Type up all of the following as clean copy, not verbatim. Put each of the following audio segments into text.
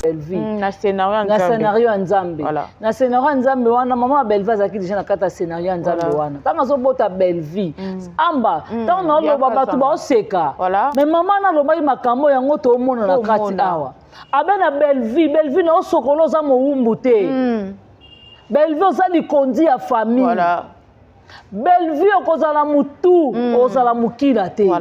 Bellevue Na scénario ya na Nzambe. Scénario ya Nzambe. Voilà. Na scénario ya Nzambe wana, mama ya Bellevue azalaki déjà na kati ya scénario ya Nzambe wana. Ntango azobota Bellevue, amba ntango naoloba, Yaka bato sana. baoseka. Voilà. Mais mama nalobaki makambo yango, toomona na kati Tomona. awa abe na Bellevue. Bellevue na osokolo, oza mowumbu te. Bellevue, oza likondi ya famille. Bellevue, okozala motu, okozala mokila te.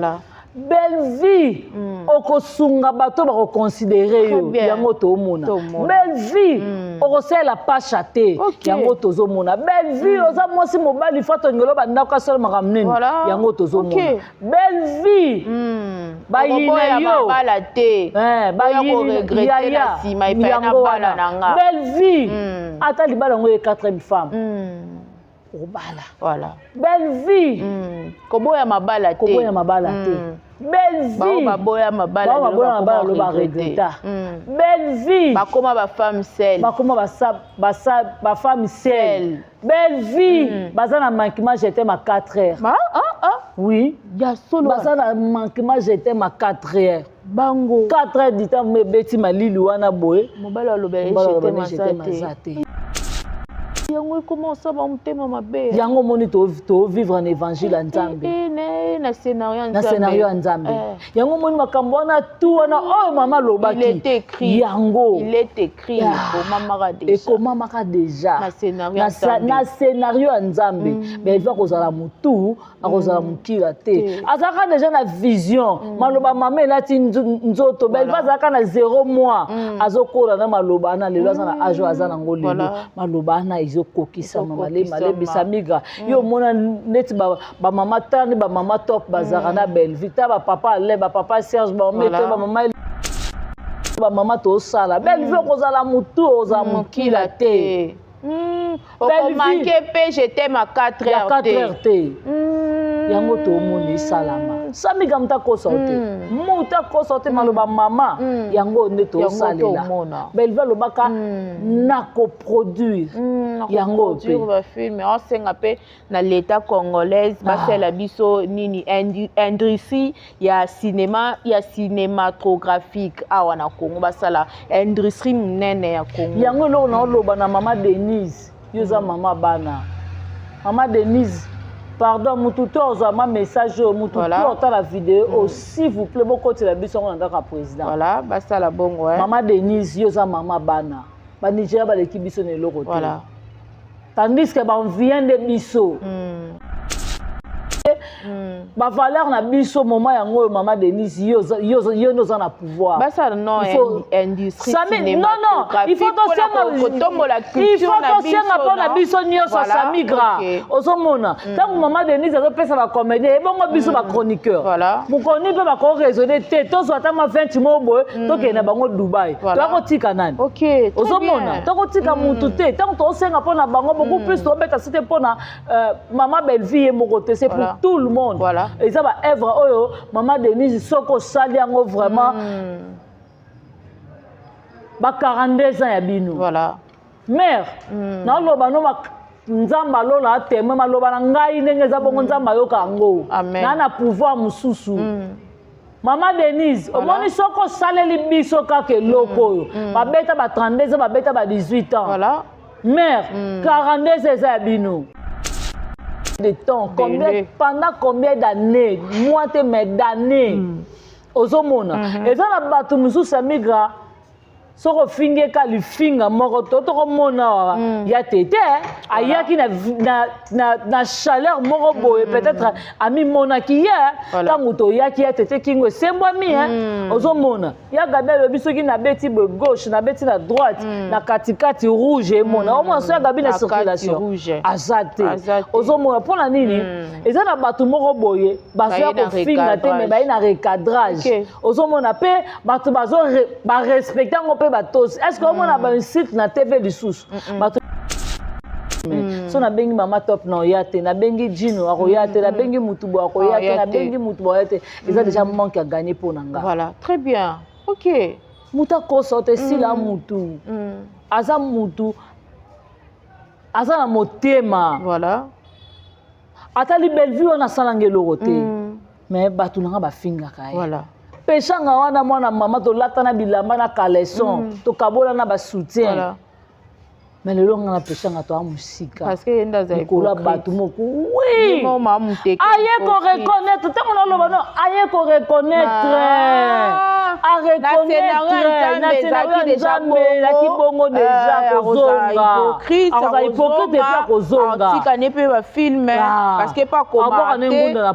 Bellevue, okosunga bato bakoconsidérer yo. Très bien. Yango tomona. Tomona. Bellevue, okosalela pasha te. Yango tozomona. Bellevue, oza mwasi mobali fa tongelo bandako asala makambo nini. Yango tozomona. Bellevue, bayina Okoboya yo. mabala te. Eh, Oya koregretter na nsima epai na yango bala wana. na nga. Bellevue, ata libala yango ye quatrième femme, obala. Bellevue, Koboya mabala te. Koboya mabala te. Bellevue, Bao baboya mabala, bao lelo baboya mabala, bakoma lo regretter. baregreta. Bellevue, Bakoma bafemme seule. Bakoma bafemme seule. Seule. Bellevue, baza na manquement je t'aime à 4 heures. Ah, ah, ah. Oui. Ya solo. Baza na manquement je t'aime à 4 heures. Bango. 4 heures du temps, ebeti malili wana boye. Mobali alobela Mobali je aloba t'aime ne je t'aime aza aza te. te. Yango ekoma osaba motema mabe. Yango omoni, tovivre na évangile ya Nzambe. Eh, na scénario ya Na Nzambe. scénario ya Nzambe. Eh. Yango omoni makambo wana tu wana oyo mama alobaki. Il est écrit. Yango. Il est écrit. Ekomamaka déjà. Ekomamaka déjà. Na scénario ya Na Nzambe. Na scénario ya Nzambe. Bellevue akozala motu, akozala mokila te. Te. Azalaka déjà na vision. Maloba mama elati nzoto. Bellevue azalaka na 0 mois, azokola na maloba wana. Lelo aza na age oyo aza nango lelo. Maloba wana ezokokisama malema. Ezokokisama. Alebisa migra yo omona neti bamama, tala nde bamama top bazalaka na Bellevue, ta bapapa Ale, bapapa Serge, bamama eto, bamama tosala. Bellevue, okozala motu, okozala mokila te. Okomanquer mpe je t'aime à 4 Ya heures 4 te. heures te. Yango tomona esalama. Samiga, moto akosa yo te, moto akosa yo te. Maloba mama, yango nde tosalela. Tomona. Bellevue alobaka nakoproduire. Yango mpe mpe. Bafilm osenga mpe na l'État congolaise basalela biso nini, industrie ya cinéma, ya cinématographique awa na Congo, basala industrie monene ya Congo. Yango eloko naoloba na mama Denise, yo oza mama bana. Mama Denise, pardon, mutu to ozwa ma message oyo, mutu to otala video oyo, s'il vous plaît, bokotela biso yango na ndako ya président. Voilà, basala bongo, eh. Mama Denise, yo oza mama bana. Banigeria baleki biso na eloko te, tandis que baenvie nde biso bavaleur na biso. Moma yango oyo, mama Denise, yo yo nde oza na pouvoir. Basala non industrie. Sami, non, non, il faut tosenga, kotombola il culture faut na tosenga biso, mpo na non? biso nyonso. Samigra, ozomona ntango mama Denise azopesa bacomédien, ebongo biso bachroniqueur, mokoni mpe bakoraisonner te. Tozwa ata ma 20 mo boye, tokende na bango Dubai. Toyakotika nani? Ok, très Ozomona, bien. tokotika mutu te. Ntango tosenga mpo na bango beaucoup plus, tobeta site mpo na mama Bellevue ye moko te, c'est pour tout le monde. Eza baœuvre oyo, mama Denise, soki osali yango vraiment, ba 42 ans ya bino. Mare, naoloba no, Nzambe alola atémoin maloba na ngai ndenge eza bongo. Nzambe ayoka yango. Amen. Naa na pouvoir mosusu. Mama Denise, omoni, soki osaleli biso kaka eloko oyo, babeta ba 32 ans, babeta ba 18 ans. Mare, 42 eza ya bino de temps combien? Bele. Pendant combien d'années? Moi te, mais d'années. Ozomona, eza na bato mosusu ya migra, soki ofingi eka lifinga moko to tokomona awa ya tete ayaki na chaleur moko boye, peut-être amimonaki ye. Ntango toyaki ya tete kingo esembwami ye. Ozomona, ya Gabi alobi soki nabeti boye gauche, nabeti na droite, na katikati rouge emona. Omona so ya Gabi na Na kati circulation rouge. Aza te. Aza te. Ozomona mpo na nini? Eza na bato moko boye bazoya Baye na kofinga te, me recadrage. baye na recadrage. Ozomona mpe bato bazo barespecte yango mpe batosi. Est ce que omona bainsulte na TV lisusu? Bato so nabengi mama Top na oya te, nabengi Jino akoya te, nabengi mutu boye akoya te, Akoya te. nabengi mutu boye akoya te, eza déjà manque à gagner mpo na nga. Voilà, très bien. Ok. Mutu akosa te, esila mutu aza mutu aza na motema. Atali Bellevue wana, asalanga eloko te, mais bato na nga bafingaka ye. Peshanga wana mwana mama, tolata na bilamba na caleçon, tokabola na basoutien. Mais lelo nga na Peshanga toa mosika. Parce que ye nde aza likolo ya bato moko, oui. Aye. Aye koreconnaître, ntango naloba no, aye koreconnaître, areconnaître na scénario ya Nzambe elaki bongo déjà. Kozonga, akozala hypocrite et puis akozonga. Atika ne mpe bafilm parce que pa abwaka akoma ne te. Ngunda na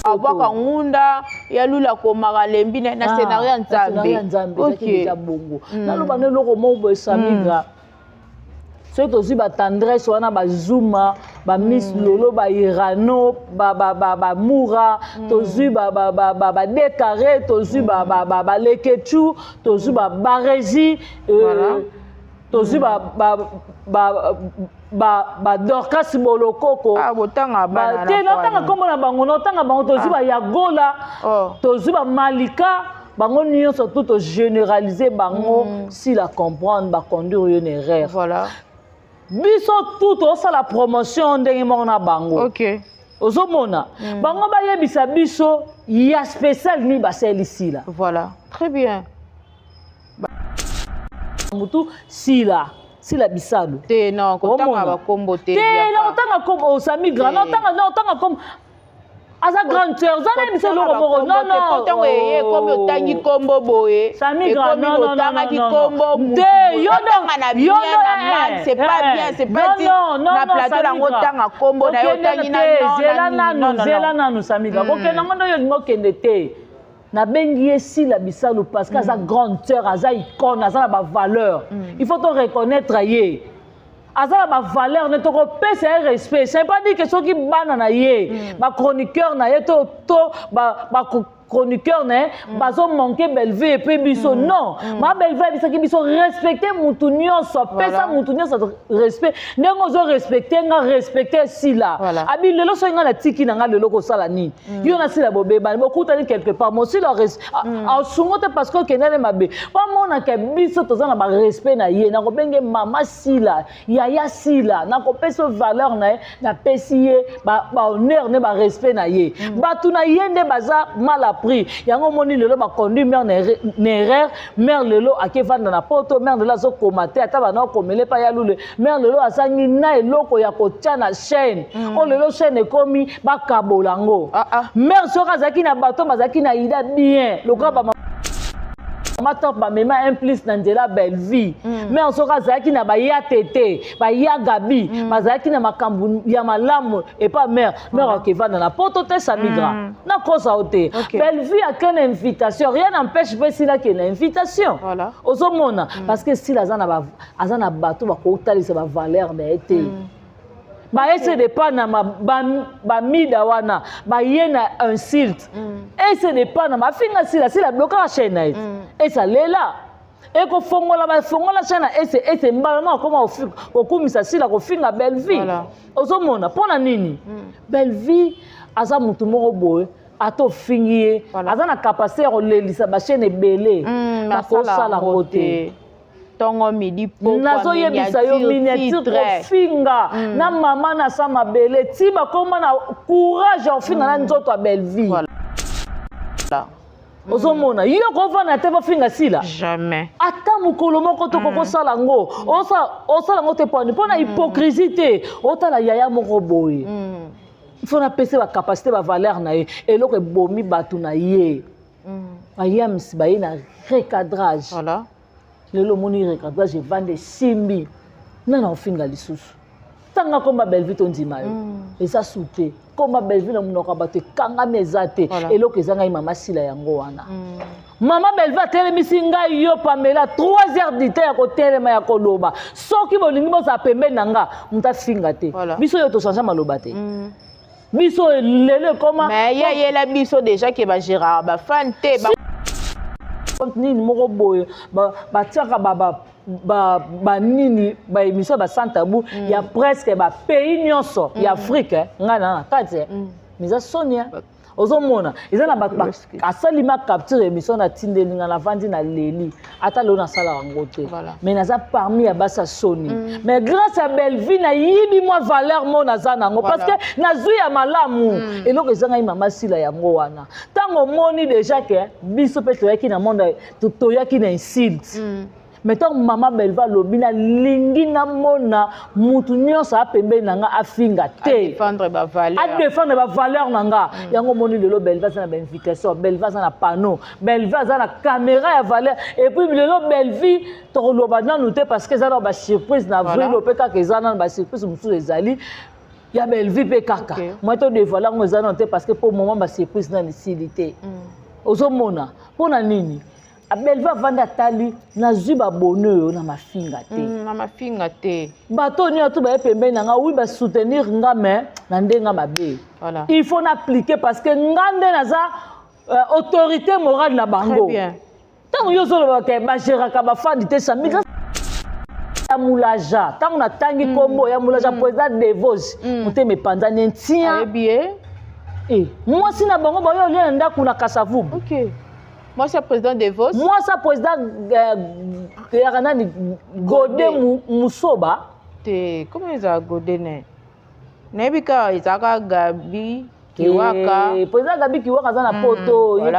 Abwaka ngunda ya lula, akomaka lembi na scénario ya scénario ya Nzambe. Nzambe ezalaki déjà bongo. Naloba na eloko moko boye, Samigra, soki tozwi batendresse wana, bazuma, bamiss Lolo, bairano, bamura, tozwi badekare, tozwi baleketu, tozwi babaresi, tozwi badorcas Bolokoko. Ah, botanga bana. Te, natanga nkombo na bango, natanga bango. Tozwi bayagola, tozwi bamalika, bango nyonso tu, togénéralise bango. Sila comprendre, baconduire yo na erreur. Biso tu tozosala promotion ndenge moko na bango. Ozomona, bango bayebisa biso ya spécial nini basaleli Sila. Voilà, très bien. Mutu Sila, Sila Bisalo. Te, non, kotanga Omona. bakombo te. Te, na otanga kombo, osami grand, na otanga, na otanga kombo, aza grande sœur, oza na biso eloko moko, non non. Ntango eye ekomi, otangi kombo boye. Sami Grand, ekomi non, non, non, otangaki non, non. kombo mutu Te, boye. yo Otanga na yo bien na mal, c'est pas bien, c'est pas dit na plateau nango otanga kombo na yo, otangi na non, zela na nini, non, nanu, non, non. zela nanu, Samigra. Kokende yango nde oyo olingi okende te. Nabengi ye Sila Bisalu parce que aza grande sœur, aza icône, aza na bavaleur. Il faut to reconnaître ye, aza na bavaleur ne, tokopesa ye respect. C'est pas dire que soki bana na ye, bachroniqueur na ye to bachroniqueur na ye bazomanke Bellevue epe biso, non. Ma Bellevue ayebisaki biso: respecte mutu nyonso, pesa mutu nyonso respect ndenge ozorespecte nga, respecte Sila. Abi lelo soki nga natiki na nga lelo, kosala nini? Yo na Sila bobebani, bokutani quelque part, mosila asungo te parce que okendani mabe. Bamonaka biso toza na barespect na ye. Nakobenge mama Sila, yaya Sila, nakopesa valeur na ye, napesi ye bahonneur nde barespect na ye. Bato na ye nde baza mal appris. Yango omoni lelo baconduit mare na erreur. Mare lelo akevanda na poto, mare lelo azokoma te, ata bana okomela epai ya lule. Mare lelo azangi na eloko ya kotia na chaîne oyo. Lelo chaîne ekomi bakabola yango. Ah, ah. Mare soki azalaki na bato bazalaki na ida bien lokola bama mama Top, bamema un plus na nzela Bellevue. Mais soki azalaki na baya tete, baya Gabi, bazalaki na makambo ya malamu epa mare, mare akevanda na poto te. Samigra, nakosa yo te. Bellevue ake na invitation, rien n'empêche mpe Sila ake na invitation. Ozomona, parce que Sila aza na bato bakotalisa bavaleur na ye te. Baese de Panama, bamida wana baye na insulte. Ese de Panama afinga Sila, Sila blokaka chaîne na ye. Esalela ekofongola, bafongola chaîne na ese, ese mbala moko akoma kokumisa Sila, kofinga Bellevue. Ozomona mpo na nini? Bellevue aza motu moko boye, ata ofingi ye, aza na capacité ya kolelisa bachaîne ebele. Nakosala yango te. Ntongo, midi, pokwa. Nazoyebisa yo, miniature kofinga na mama na sa mabele ti bakoma na courage ya kofinga na nzoto ya Bellevue. Ozomona, yo kovanda te, bofinga Sila. Jamais. Ata mokolo moko to kokosala yango, osala yango te. Pwani mpo na hypocrisie te. Otala yaya moko boye, fo napesa bacapacité, bavaleur na ye. Eloko ebomi bato na ye, bayamisi baye na recadrage. Lelo omoni recadrage evanda, esimbi nana ofinga lisusu. Ntanga komba Bellevue, tondima yo, eza su te. Komba Bellevue na monoko ya bato ekangami, eza te. Eloko eza ngai mama Sila yango wana. Mama Bellevue atelemisi ngai, yo Pamela, 3 heures du temps ya kotelema ya koloba. Soki bolingi bozala pembeni na nga, moto afinga te. Biso oyo tochange maloba te. Biso lelo ekoma. Mais ye ayela biso déjà ke bagéraka bafan te. Nini moko boye, batiaka banini, baémission basans tabou ya presque bapays nyonso ya Afrique. Ngai na kati, mais eza soni. Ozomona eza na bato asali ma capture émission natindeli nga, navandi na leli, ata lelo nasalaka yango te. Mais naza parmi ya basi ya soni. Mais grâce à Bellevue nayibi mwa valeur mo naza nango, parce que nazwi ya malamu. Eloko eza ngai mama Sila yango wana. Ntango omoni déjà ke biso mpe toyaki na monde, toyaki na insulte, mais ntango mama Belva alobi nalingi namona mutu nyonso apembeni na nga afinga te, adéfendre bavaleur, adéfendre bavaleur na nga. Yango omoni lelo Belva aza na bainvitation, Belva aza na panneau, Belva aza na caméra ya valeur. Et puis lelo Belvi tokoloba nanu te, parce que eza na basurprise na avril mpe kaka, eza nanu basurprise mosusu ezali ya Belvi mpe kaka. Moi todévoile yango eza nanu te, parce que mpo moment basurprise nanu esili te. Ozomona mpo na nini Belvi avandi atali nazwi babone oyo na mafinga te. Na mafinga te. Bato nyonso baye pembeni na nga, oui, basoutenir nga, mais na ndenge mabe. Il faut naappliquer, parce que nga nde naza autorité morale na bango. Ntango yo ozolobaka bagéraka bafandi te, sami ya Mulaja, ntango natangi nkombo ya Mulaja, président Devos, motema epanzani ntia. Ayebi ye. Mwasi na bango bayo olia na ndako na Kasavubu. Ok, mwasi ya président Devos. Mwasi ya président yaka nani, Gode Musoba. Te, komo ezala Gode ne, nayebi kaka ezalaka Gabi Kiwaka. Président Gabi Kiwaka aza na poto, ye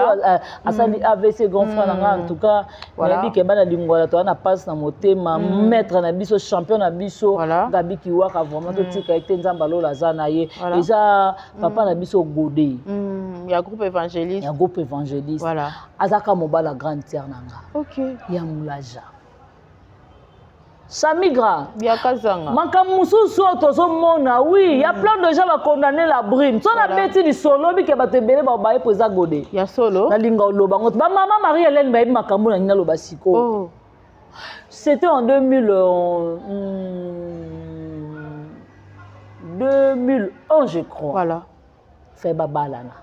asali AVC, grand frère na nga. En tout cas nayebi ke bana Lingwala toza na mpasi na motema. Maître na biso, champion na biso, Gabi Kiwaka, vraiment totika ye te, Nzambe alola aza na ye. Eza papa na biso Gode. Ya groupe évangéliste. Ya groupe évangéliste. Azaka mobala grande sœur na nga. Ya Mulaja Samigra. Biakazanga. Makambo mosusu oyo tozomona, oui, ya plein de gens bacondamné la brune so. Nabeti lisolo bike bato ebele babaye po eza Gode. Ya solo. Nalinga oloba ngo bamama Marie Hélène bayebi makambo na ngai naloba sikoyo. C'était en 2000, 2001 je crois. Fe babalana.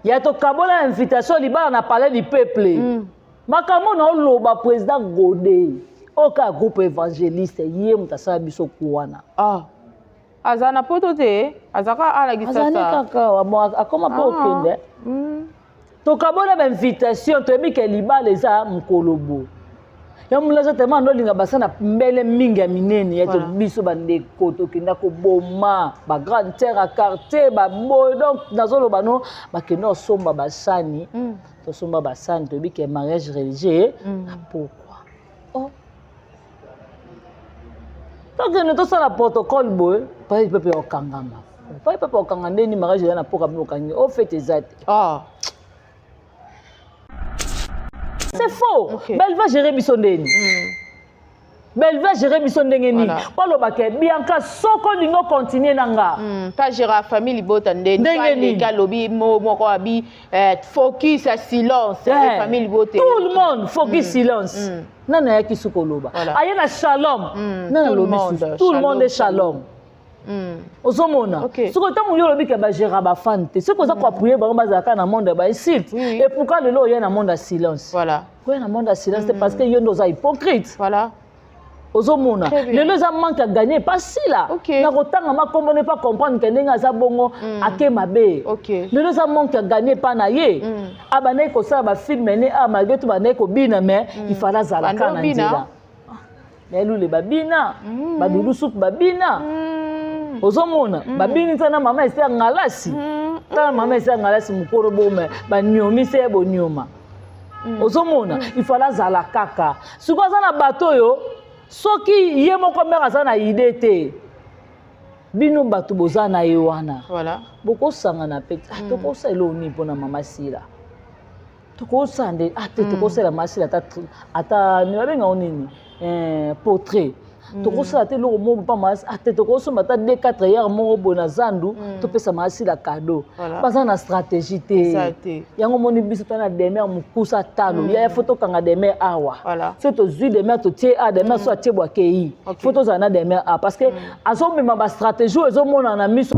Ya tokabola invitation libala na palais du peuple. Makambo na oloba, président Gode oyo kaka groupe évangéliste, ye moto asala biso ku wana. Ah. Aza na poto te, azaka alakisa. Azali kaka bon, akoma mpe okende. Tokabola bainvitation, toyebi ke libala eza mokolo bo ya Molaza tema ando olinga basala mbele mingi ya minene ya biso bandeko tokenda koboma bagrande terre ya quartier baboye. Donc nazoloba no bakenda kosomba basani. Tosomba basani, toyebi ke mariage religieux na pokwa. Oh. Tokende tosala protocole boye, pai pepe okangama, pai pepe okanga ndeni mariage eza na poka bino okangi o fete eza te. C'est faux. Belva gérer biso ndeni. Belva gérer biso ndenge nini? Po alobaka Bianca soko olingi ocontinue na nga. Pa gérer famille libota ndeni. Ndenge nini? Alobi moko abi focus à silence. Famille libota. Tout le monde focus silence. Nani ayaki suka oloba? Aye na shalom. Nani alobi tout le monde est shalom? Ozomona soki ntango yo olobi ke bagéra bafan te, soki oza koappuyer bango bazalaka na monde ya bainsulte, et pourquoi lelo oya na monde ya silence? Oya na monde ya silence te, parce que yo nde oza hypocrite. Ozomona lelo eza manque ya gagner pasila na kotanga makombo ne pas comprendre ke ndenge aza bongo ake mabe. Lelo eza manque ya gagner pa na ye. Abandaki kosala bafilm ne a malgré tout bandaki kobina, mais il fallait azalaka na nzela nayelule babina badudu supu babina. Ozomona babini tana mama esi ya ngalasi, tala mama esi ya ngalasi mokolo bome baniomi se ye bonioma. Ozomona il fallait azala kaka. Sikoyo aza na bato oyo soki ye moko mare aza na idée te, bino bato boza na ye wana bokosangana mpe tokosala eloko nini mpona mama Sila? Tokosala nde te tokosala mama Sila ata babengango nini, portrait. Tokosala te eloko moko mpa mama te, tokosomba ata 2 4 heure moko boye na zandu, topesa mama Sila cadeau. Baza na stratégie te. Yango omoni biso to na demer mokusa talo yaya, fo tokanga demer awa. So tozwi demer, totie a demer, so atie bwakei, fo tozala na demer a, parce que azomema bastratégie oyo ezomonana na miso.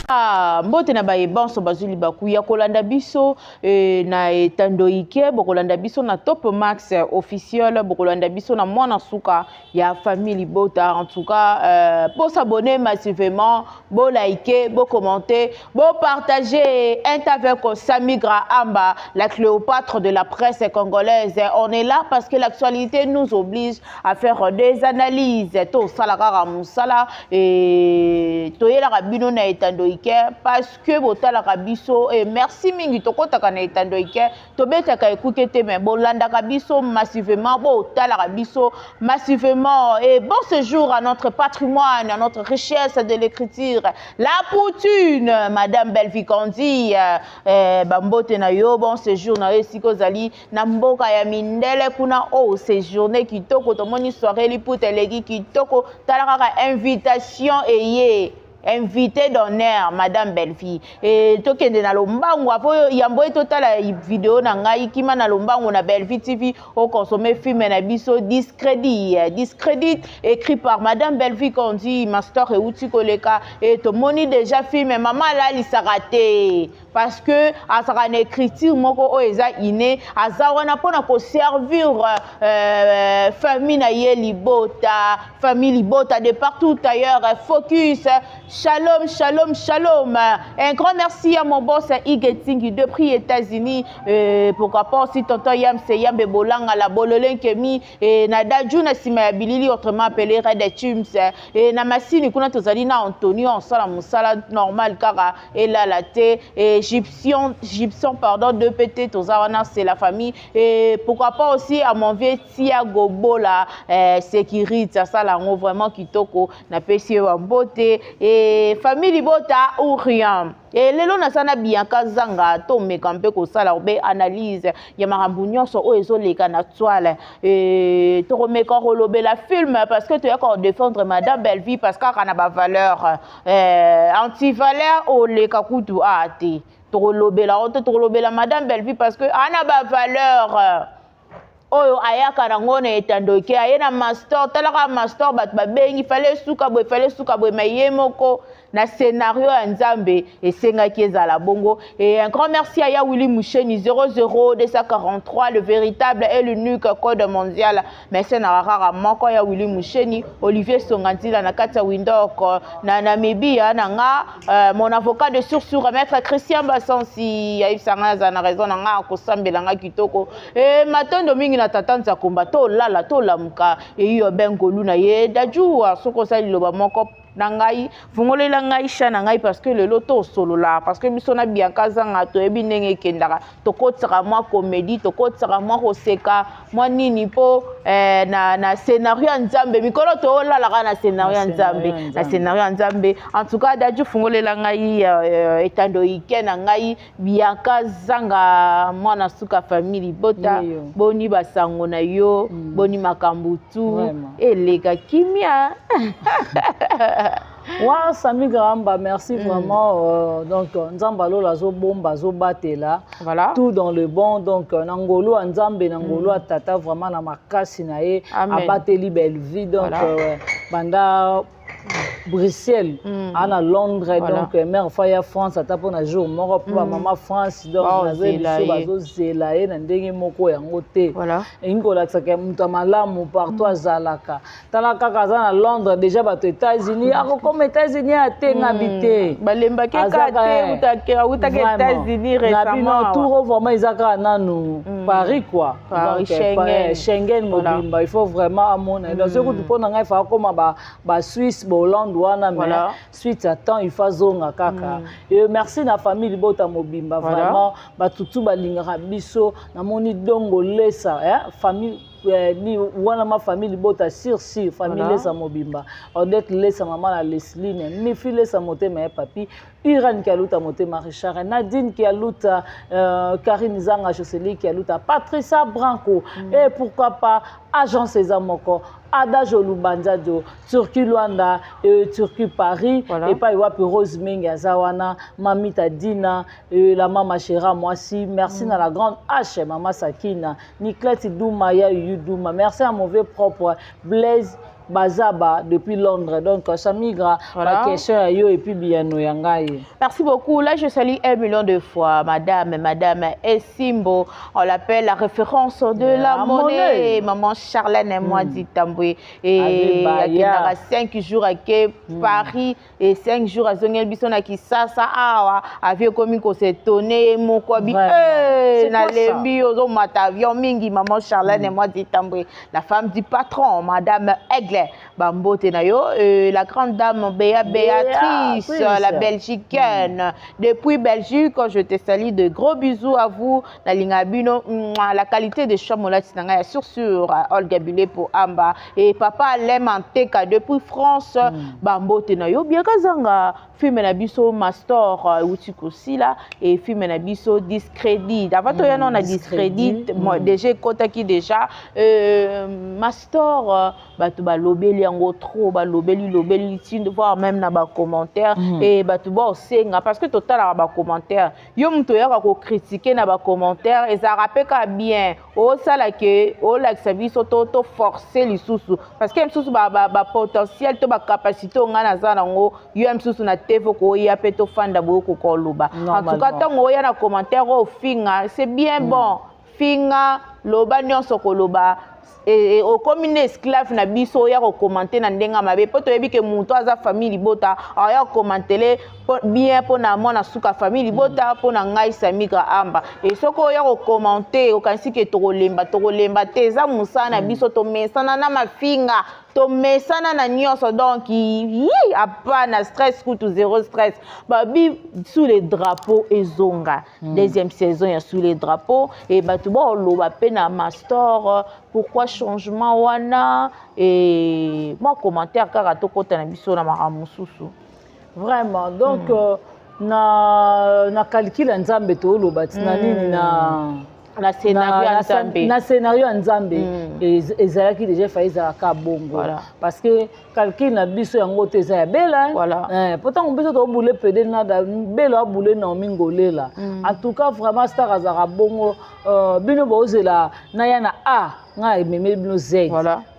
Ah, mbote na baye banso bazwi libaku ya kolanda biso na etando ike. Bokolanda biso na Top Max Officiel, bokolanda biso na Mwana Suka ya Famille Libota. En tout cas, bos'abonner massivement, bolike, bocommenter, bopartager. Un avec Samigra Amba, la Cléopâtre de la presse congolaise. On est là parce que l'actualité nous oblige à faire des analyses. Tosala kaka mosala e toyelaka bino na etando ike parce que botalaka biso e merci mingi. Tokɔtaka na etando ike, tobetaka ekuke te, mais bolandaka biso massivement, botalaka biso massivement. Et bon séjour à notre patrimoine, à notre richesse de l'écriture, la Poutine, Madame Belvicandi. Bambote na yo, bon séjour na yo esika ozali na mboka ya mindele kuna. Oyo séjourne kitoko, tomoni soirée liputa eleki kitoko. Tala kaka invitation eye, invité d'honneur Madame Bellevie. E tokende na lombangu apo yambo ye totala video na ngai. Kima na lombangu na Bellevie TV, oconsommer film na biso Discrédit, Discrédit écrit par Madame Bellevie Kondi Master. Euti koleka e tomoni déjà film. Mama alalisaka te parce que azalaka na écriture moko oyo eza ine, aza wana mpona koservir famille na ye libota, famille libota de partout ailleurs. Focus, shalom, shalom, shalom. Un grand merci à mon boss Igetingi depuis États-Unis, pourquoi pas aussi tonton Yam Seyambe Bolanga la Bololenkemi et na Daju na sima ya bilili, autrement appelé Red Chums. Et na masini kuna tozali na Antonio, osala mosala normal kaka elala te. Et Gypsion, Gypsion, pardon, 2PT, toza wana, c'est la famille. Et pourquoi pas aussi à mon vieux Tiago Bola, sécurité asala yango vraiment kitoko, napesi ye bambote. Et famille libota ou rien. E lelo naza na Bianca Zanga, tomeka mpe kosala mpe analyse ya makambo nyonso oyo ezoleka na toile. E tokomeka kolobela film parce que toyaka kodéfendre Madame Bellevie parce kaka na bavaleur antivaleur oleka kutu a te. Tokolobela o te, tokolobela Madame Bellevie parce que ana bavaleur oyo ayaka nango na etando eke aye na master. Talaka master, bato babengi fale suka boye, fale suka boye, ma ye moko na scénario ya Nzambe esengaki ezala bongo. Et un grand merci à Yawili Moucheni 00243, le véritable et l'unique code mondial. Merci na rara moko ya Willy Moucheni, Olivier Songanzila na kati ya Windhoek na Namibia na nga, mon avocat de source, maître Christian Basansi, ayebisanga aza na raison na nga, akosambela nga kitoko. E matondo mingi na tata Nzakomba. Tolala, tolamuka eyo bengolu na ye Daju. Soki osali liloba moko na ngai, fungolela ngai sha na ngai parce que lelo tosolola, parce que biso na Bianca Zanga toyebi ndenge ekendaka. Tokotisaka mwa comédie, tokotisaka mwa koseka, mwa nini, mpo na scénario ya Nzambe. Mikolo toyolalaka na scénario ya Nzambe, na scénario ya Nzambe. En tout cas, Daju, fungolela ngai etando ike na ngai Bianca Zanga, mwana suka famille libota. Boni basango na yo? Boni makambo tu eleka kimia? Wa Sami Gramba, merci vraiment. Donc Nzambe alola azobomba, azobatela. Tout dans le bon. Donc na ngolu ya Nzambe, na ngolu ya tata, vraiment na makasi na ye abateli Bellevie. Donc banda Bruxelles ana Londres, donc mare fa ya France ata mpona jour moko mpo bamama France, donc nazoyebi biso bazozela ye na ndenge moko yango te. Elingi kolakisaka moto ya malamu partout azalaka. Tala kaka aza na Londres déjà, bato États-Unis, akokoma États-Unis atengabi te. Balembaki ka te, awutaki États-Unis récemment. Tour vraiment eza kaka nanu Paris quoi. Paris, Schengen. Schengen mobimba, il faut vraiment amona. Donc soki kutu mpo na ngai fa akoma Basuisse, Bahollande wana, mais suite à temps il faut azonga kaka. Et merci na famille libota mobimba, vraiment batutu balingaka biso. Namoni dongo lesa famille ni wana, ma famille libota sur sur famille lesa mobimba, Odette lesa, mama na Lesline, Mifi lesa, motema ya papi Iran Kialuta, motema Richard, Nadine Kialuta, Karine Zanga, Jocely Kialuta, Patricia Branco et pourquoi pas agence eza moko Adage Olubanzadio, Turquie Luanda et Turquie Paris. Epai wapi Rose Mengi aza wana, Mamita Dina, la mama Chera mwasi. Merci na la grande H, mama Sakina Niclette Duma ya Yuyu Duma. Merci à mauvais propre Blaise. Bazaba depuis Londres. Donc Samigra, Voilà. ba question ya yo et puis biyano ya ngai. Merci beaucoup. Là, je salue un million de fois Madame Essimbo. On l'appelle la référence de la La monnaie. monnaie. Maman Charlène et moi, dit Tamboué. Et Ave Baya. à 5 jours à Paris et 5 jours à Zongel Biso na Kisasa. Awa, avion komi ko s'étonner, mon quoi bi. Vraiment. Eh, C'est na quoi ça? lembi, ozo mata avion mingi, Maman Charlène et moi, dit Tamboué. La femme du patron, Madame Aigle. Bambote na yo, la grande dame Béa Béatrice, Béatrice. la Belgicaine. Depuis Belgique, je te salue, de gros bisous à vous. Nalinga bino, mouah, la qualité de chambre là, ya sur sur Olga Bilé pour Amba et papa Alain Manteka depuis France. Bambote na yo, bien kazanga film na biso Master uti kosila et film na biso Discrédit. Avant to ya na Discrédit, Discrédit, moi déjà ekotaki déjà Master, bato balobeli yango trop, balobeli lobeli ti voire même na bacommentaire e bato baosenga, parce que totalaka bacommentaire. Yo moto oyaka kocritiquer na bacommentaire, ezalaka mpe ka bien osala ke olakisa biso to toforce lisusu, parce que mosusu bapotentiel to bacapacité oyo ngai naza nango, yo ya mosusu na te, fo koya mpe tofanda boye okoka oloba. En tout cas, Normalement. ntango oya na commentaire oyo ofinga, c'est bien bon, finga, loba nyonso koloba. Okomi nde esclave na biso, oya kocommenter na ndenge ya mabe, mpo toyebi ke moto aza famille libota, aya kocommenter bien mpo na mwana suka famille libota, mpo na ngai Samigra Amba. E soki oya kocommenter, okanisi ke tokolemba, tokolemba te. Eza mosala na biso, tomesana na mafinga, tomesana na nyonso. Donc yi apa na stress kutu zéro stress. Babi Sous les drapeaux ezonga, deuxième saison ya Sous les drapeaux. E bato baoloba mpe na Master, pourquoi changement wana? E mwa commentaire kaka, tokɔta na biso na makambo mosusu. Vraiment, donc na calcul ya Nzambe, tooloba ntina nini na na scénario ya Nzambe. Na scénario ya Nzambe, ezalaki déjà fa ezalaka bongo. Parce que calcul na biso yango te, eza ya Bela. Po ntango biso tobule pede nada, Bela abule Naomi Ngolela. En tout cas, vraiment, star azalaka bongo. Bino bozela naya na a ngai ememeli bino z.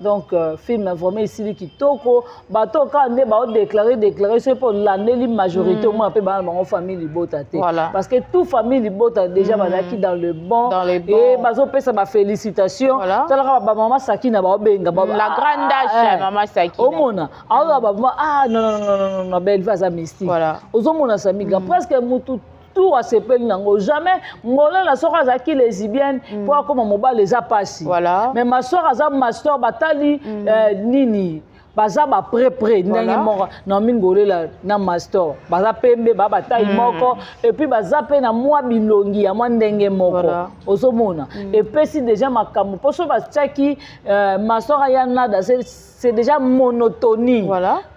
Donc film vraiment esili kitoko. Bato kaka nde baodéclarer déclarer, soki mpo olandeli majorité, omona mpe bana bango famille libota te. Parce que tout famille libota déjà bazalaki dans le bon. Dans le bon. E bazopesa bafélicitation. Talaka bamama Sakina baobenga. La grande âge, mama Sakina. Omona aoza bamama, ah non, non, non, non, non, Belvi aza mystique. Ozomona Samiga, presque mutu tout asepeli nango. Jamais Ngolela soki azalaki lesbienne mpo akóma mobali, eza pasi. Mais masoeur aza master, batali nini, baza baprès ndenge moko. Naomi Ngolela na master baza pembe, baa batai moko, et puis baza mpe na mwa bilongi ya mwa ndenge moko. Ozomona epesi déjà makambo, mpo so batiaki master aya nada, c'est déjà monotonie.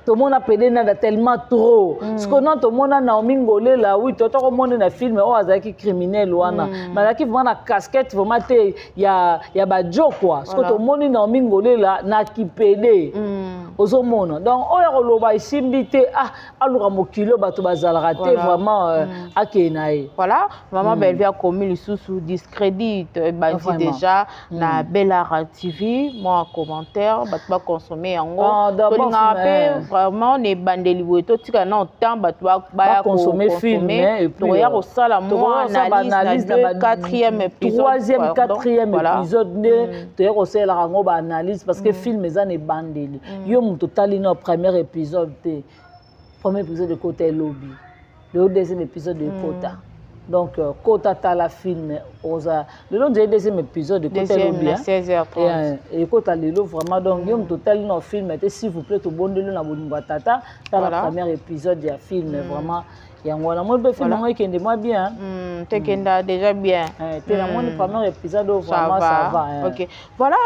Tomona pede nada tellement trop. Sikoyo tomona Naomi Ngolela, oui, totokomona na film oyo azalaki criminel wana, mais azalaki vraiment na casquette vraiment te ya bajo quoi. Sikoyo tomoni Naomi Ngolela na kipede. Ozomona, donc oyo akoloba esimbi te, ah, aluka mokili oyo bato bazalaka te. Vraiment, akende na ye. Voilà, mama Belvi akomi lisusu Discrédit ebandi déjà na Belara TV. Mwa commentaire, bato baconsommer yango. Ah, d'abord, tolingaka mpe vraiment na ebandeli boye, totika na temps bato baya baconsommer film, et puis, tokoya kosala mwa analyse na deux, quatrième épisode. Troisième, pardon. Quatrième épisode nde toya kosalelaka yango baanalyse, parce que film eza na ebandeli. Yo moto otali na premier épisode te, premier épisode ekota elobi, lelo deuxième épisode ekota. Donc kota tala film oza lelo, nzeli deuxième épisode ekota Deuxième elobi, na hein. 16h30. Ekota lelo vraiment. Donc yo moto otali na film te, s'il vous plaît, tobondeli na bolingo ya tata, tala premier épisode ya film. Vraiment, yango wana moi mpe film yango ekende mwa bien. Tekenda déjà bien. Eh, te, namoni premier épisode oyo Ça vraiment va. Ça va, hein. Ok, voilà.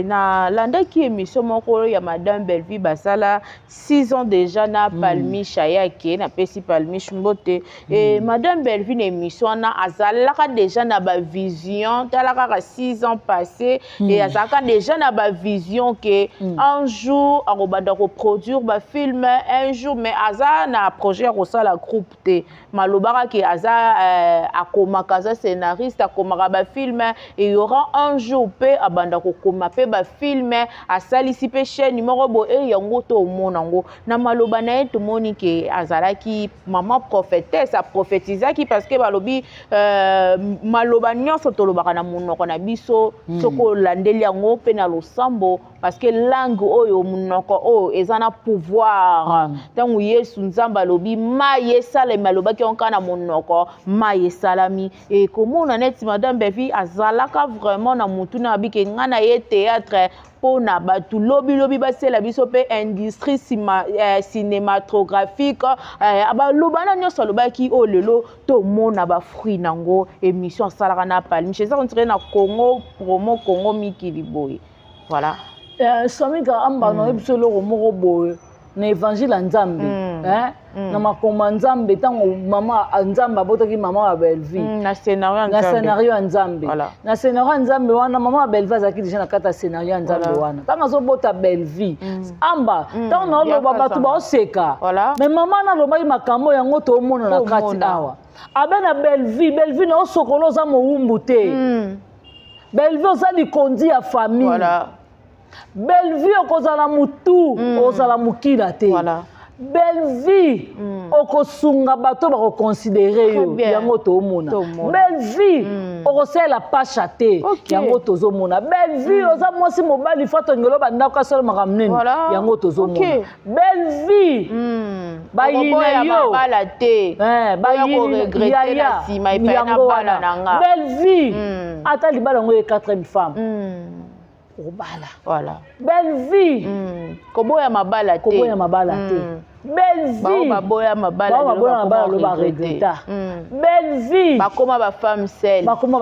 Nalandaki émission moko ya madame Bellevue, basala 6 ans déjà na Palmiche, ayaki, napesi Palmiche mbote. Et madame Bellevue na émission wana, azalaka déjà na bavision. Tala kaka 6 ans passé et azalaka déjà na bavision ke un jour akobanda koproduire bafilm un jour, mais aza na projet ya kosala groupe te. Malobaka ke aza akomaka, aza scénariste, akomaka bafilm et y aura un jour mpe abanda kokoma mpe bafilm, asalisi mpe chaîne moko boye. E yango tomona yango na maloba na ye, tomoni ke azalaki mama prophétesse, aprophétisaki, parce que balobi maloba nyonso tolobaka na monoko na biso, soki olandeli yango mpe na losambo, parce que langue oyo, monoko oyo eza na pouvoir. Ntango Yesu Nzambe alobi mai esalemi, alobaki yango kaka na monoko, mai esalami. Ekomona neti madame Bellevue azalaka vraiment na motu na abike ngai na ye théâtre mpona bato lobilobi basala biso mpe industrie cinématographique. Baloba na nyonso alobaki oyo lelo tomona bafruit nango. Émission asalaka na Palmiche eza on dirait na Congo Promo, Congo Mikili boye, voilà. Samika Amba, nayebi biso eloko moko boye na évangile ya Nzambe, na makambo ya Nzambe. Ntango mama Nzambe abotaki mama ya Bellevue, na scénario ya na Nzambe. Scénario ya Nzambe. Na scénario ya Nzambe wana, mama ya Bellevue azalaki déjà na kati ya scénario ya Nzambe wana. Ntango azobota Bellevue, Amba, ntango naoloba, Yaka bato sama. baoseka. Mais mama nalobaki makambo yango toomona na kati Tomona. awa. Abe na Bellevue: Bellevue, na osokolo, oza mowumbu te. Bellevue, oza likondi ya famille. Bellevue, okozala mutu, ozala mokila te. Bellevue, okosunga bato bakoconsidérer yo. Très bien. Yango toomona. Tomona. Bellevue, okosalela pasha te. Yango tozomona. Bellevue, oza mwasi mobali, fa tongelo bandako, asala makambo nini. Yango tozomona. Bellevue, bayina Okoboya yo. mabala te. Eh, bayini koregretter na yaya nsima epai na yango bala wana. na nga. Bellevue, ata libala yango ye quatrième femme, obala. Bellevue, Koboya mabala te. Koboya mabala te. Bellevue, Bao baboya mabala, bao lelo baboya mabala, bakoma lo regretter. baregreta. Bellevue, Bakoma bafemme seule. Bakoma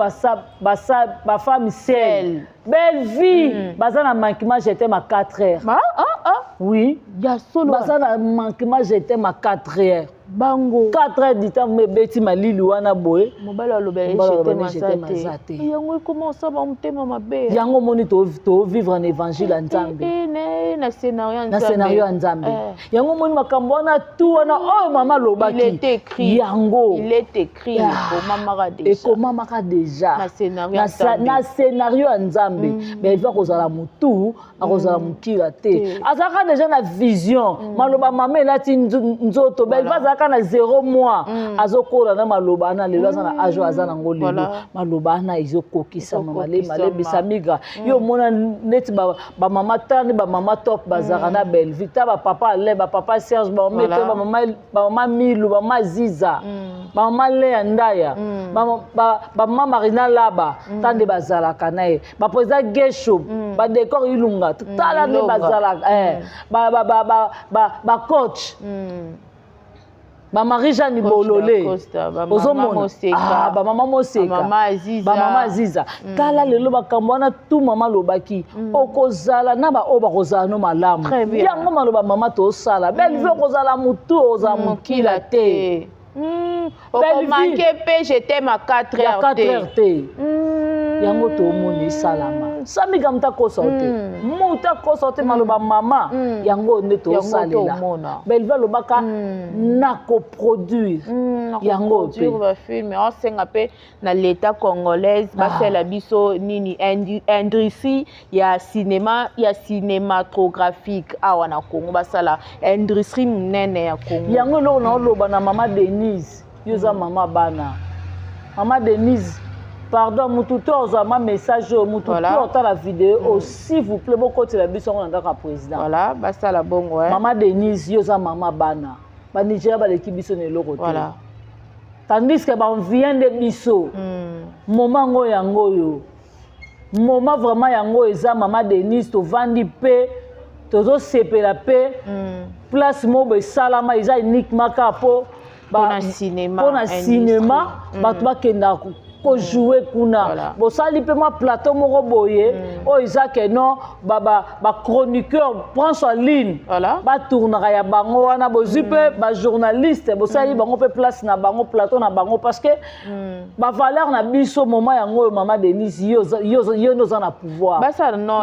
bafemme seule. Seule. Bellevue, baza na manquement je t'aime à 4 heures. Ah, ah, ah. Oui. Ya solo? Baza na manquement je t'aime à 4 heures. Bango. 4 heures du temps, ebeti malili wana boye. Mobali aloba Mobali aloba je t'aime je t'aime aza aza te. te. Yango ekoma osaba motema mabe. Yango omoni, tovivre na évangile ya Nzambe. Eh, na scénario ya Na Nzambe. scénario ya Nzambe. Eh. Yango omoni makambo wana tu wana oyo mama Il alobaki est écrit. yango. Il est écrit. Ah. Ekomamaka déjà. Ekomamaka déjà. Na scénario ya Na Nzambe. Na scénario ya Nzambe. Bellevue akozala motu, akozala mokila te. Te. Azalaka déjà na vision. Maloba mama elati nzoto. Bellevue azalaka na 0 mois, azokola na maloba wana. Lelo aza na age oyo aza nango lelo. Maloba wana ezokokisama Ezokokisama. malebisa migra. Yo omona neti bamama, tala nde bamama top bazalaka na Bellevue, ta bapapa Alain, bapapa Serge, bamama Eto, bamama Milu, bamama Ziza, bamama Lea Ndaya, bamama Marina Laba, ta nde bazalaka na ye, baprésident Gesho, badécor Ilunga, tala nde Ilonga. bazalaka, bacoach, bamarie Jeanne Bolole. Costa, bamama Ozomona. Moseka. Ah, bamama Moseka. Bamama Aziza. Bamama Aziza. Tala lelo makambo wana tu mama alobaki, okozala na baoyo bakozala no malamu. Très bien. Yango maloba mama tosala. Bellevue, okozala motu, okozala mokila te. Okomanquer mpe je t'aime à 4 Ya heures 4 te. heures te. Yango tomona esalama. Samika, moto akosa te, moto akosa te. Maloba mama, yango nde tosalela. Tomona. Bellevue alobaka nakoproduire yango mpe mpe. Bafilm osenga mpe na l'état congolaise basala biso nini, industrie ya cinéma, ya cinématographique awa na Congo, basala industrie monene ya Congo. Yango eloko naoloba na mama Denise: yo oza mama bana. Mama Denise, pardon, mutu to ozwa ma message oyo, mutu to otala video oyo, s'il vous plaît, bokotela biso yango na ndako ya président. Voilà, basala bongo, eh. Mama Denise, yo oza mama bana. Banigeria baleki biso na eloko te, tandis que baenvie nde biso. Moma ngo yango oyo, moma vraiment yango eza. Mama Denise, tovandi mpe tozosepela mpe place moko boye esalama, eza uniquement kaka mpo Mpona cinéma, mpona industrie. cinéma. Bato bakendaka Kojouer kuna. Bosali mpe mwa plateau moko boye oyo eza ke non, bachroniqueur prend en ligne, batournaka ya bango wana. Bozwi mpe bajournaliste, bosali bango mpe place na bango, plateau na bango, parce que bavaleur na biso, moment yango oyo, mama Denise, yo nde oza na pouvoir. Basala non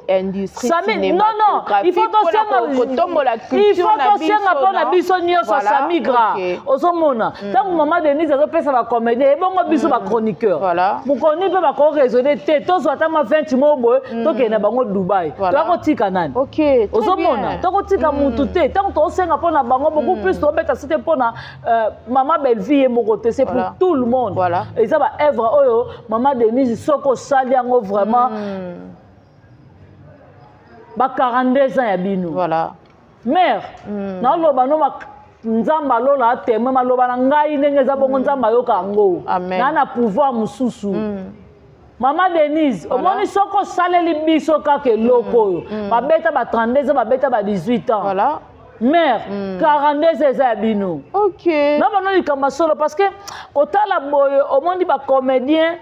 industrie. Non, non, il faut tosenga, il faut tosenga mpo na biso nyonso. Samigra, ozomona ntango mama Denise azopesa bacomédien, ebongo biso bachroniqueur mokoni mpe bakoraisonner te. Tozwa ata mwa 20 mo boye, tokende na bango Dubai. Toyakotika nani? Ozomona, tokotika mutu te. Ntango tosenga mpo na bango beaucoup plus, tobeta sete mpo na mama Bellevie ye moko te, c'est pour tout le monde. Eza baœuvre oyo, mama Denise, soki osali yango vraiment, ba 42 ans ya bino. Mare, naoloba no, Nzambe alola atémoin maloba na ngai ndenge eza bongo. Nzambe ayoka yango naa na pouvoir mosusu. Mama Denise, omoni, soki osaleli biso kaka eloko oyo, babeta ba 32 ans, babeta ba 18 ans, mare, 42 eza ya bino. Na bano likambo ya solo, parce que kotala boye, omoni bacomédien,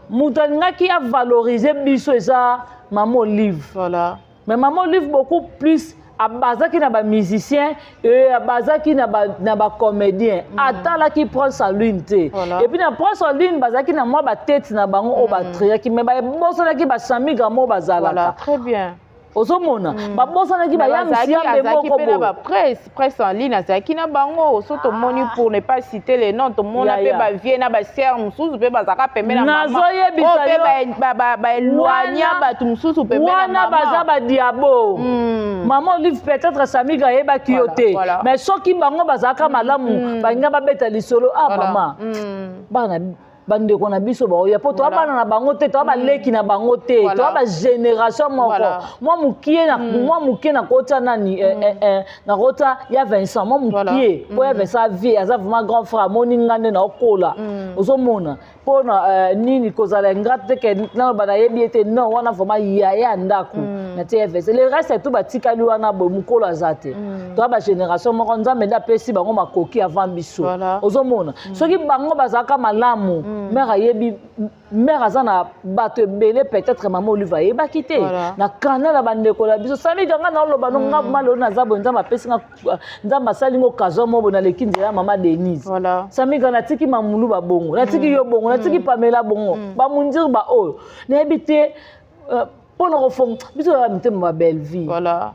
moto alingaki avaloriser biso eza mama Olive. Mais mama Olive beaucoup plus abazaki na bamusicien, abazaki na bacomédien, atalaki Prince Aline te. Et puis na Prince Aline, bazalaki na mwa batete na bango oyo batriaki, mais babosanaki basamiga mo bazalaka. Très bien. Ozomona, babosanaki bayamisi yambe moko boye. Presse, presse en ligne azalaki na bango. So tomoni, pour ne pas citer les noms, tomona mpe bavie na basere mosusu mpe bazalaka pembe na Nazoyebisa. Baéloigna bato mosusu pembe. Wana baza badiabo. Mama Olive, peut-être Samiga ayebaki yo te, mais soki bango bazalaka malamu, balinga babeta lisolo. Ah, mama, bana, bandeko na biso baoya mpo toa bana na bango te, toa baleki na bango te, toa bagénération moko. Mwa mokie, mwa mokie nakota nani, nakota ya Vincent mwa mokie, mpo ya Vincent avie aza vraiment grand frère. Amoni nga nde naokola, ozomona, mpona nini kozala ingrate te ke naloba nayebi ete non, wana vraiment yaya ya ndako na tie ya Vincent. Le reste tout batikali wana boye, mokolo aza te. Toa bagénération moko, Nzambe nde apesi bango makoki avant biso. Ozomona, soki bango bazalaka malamu, mare ayebi, mare aza na bato ebele, peut-être mama Olive ayebaki te na kanal ya bandeko na biso. Samika, nga naoloba no, nga malelo naza boye, Nzambe apesi nga, Nzambe asali ngo occasion mo boye, naleki nzela ya mama Denise. Samika, natiki Mamulu babongo, natiki yo bongo, natiki Pamela bongo, bamundiri baoyo nayebi te mpona kofonga biso ya mitema ba Bellevie. Voilà.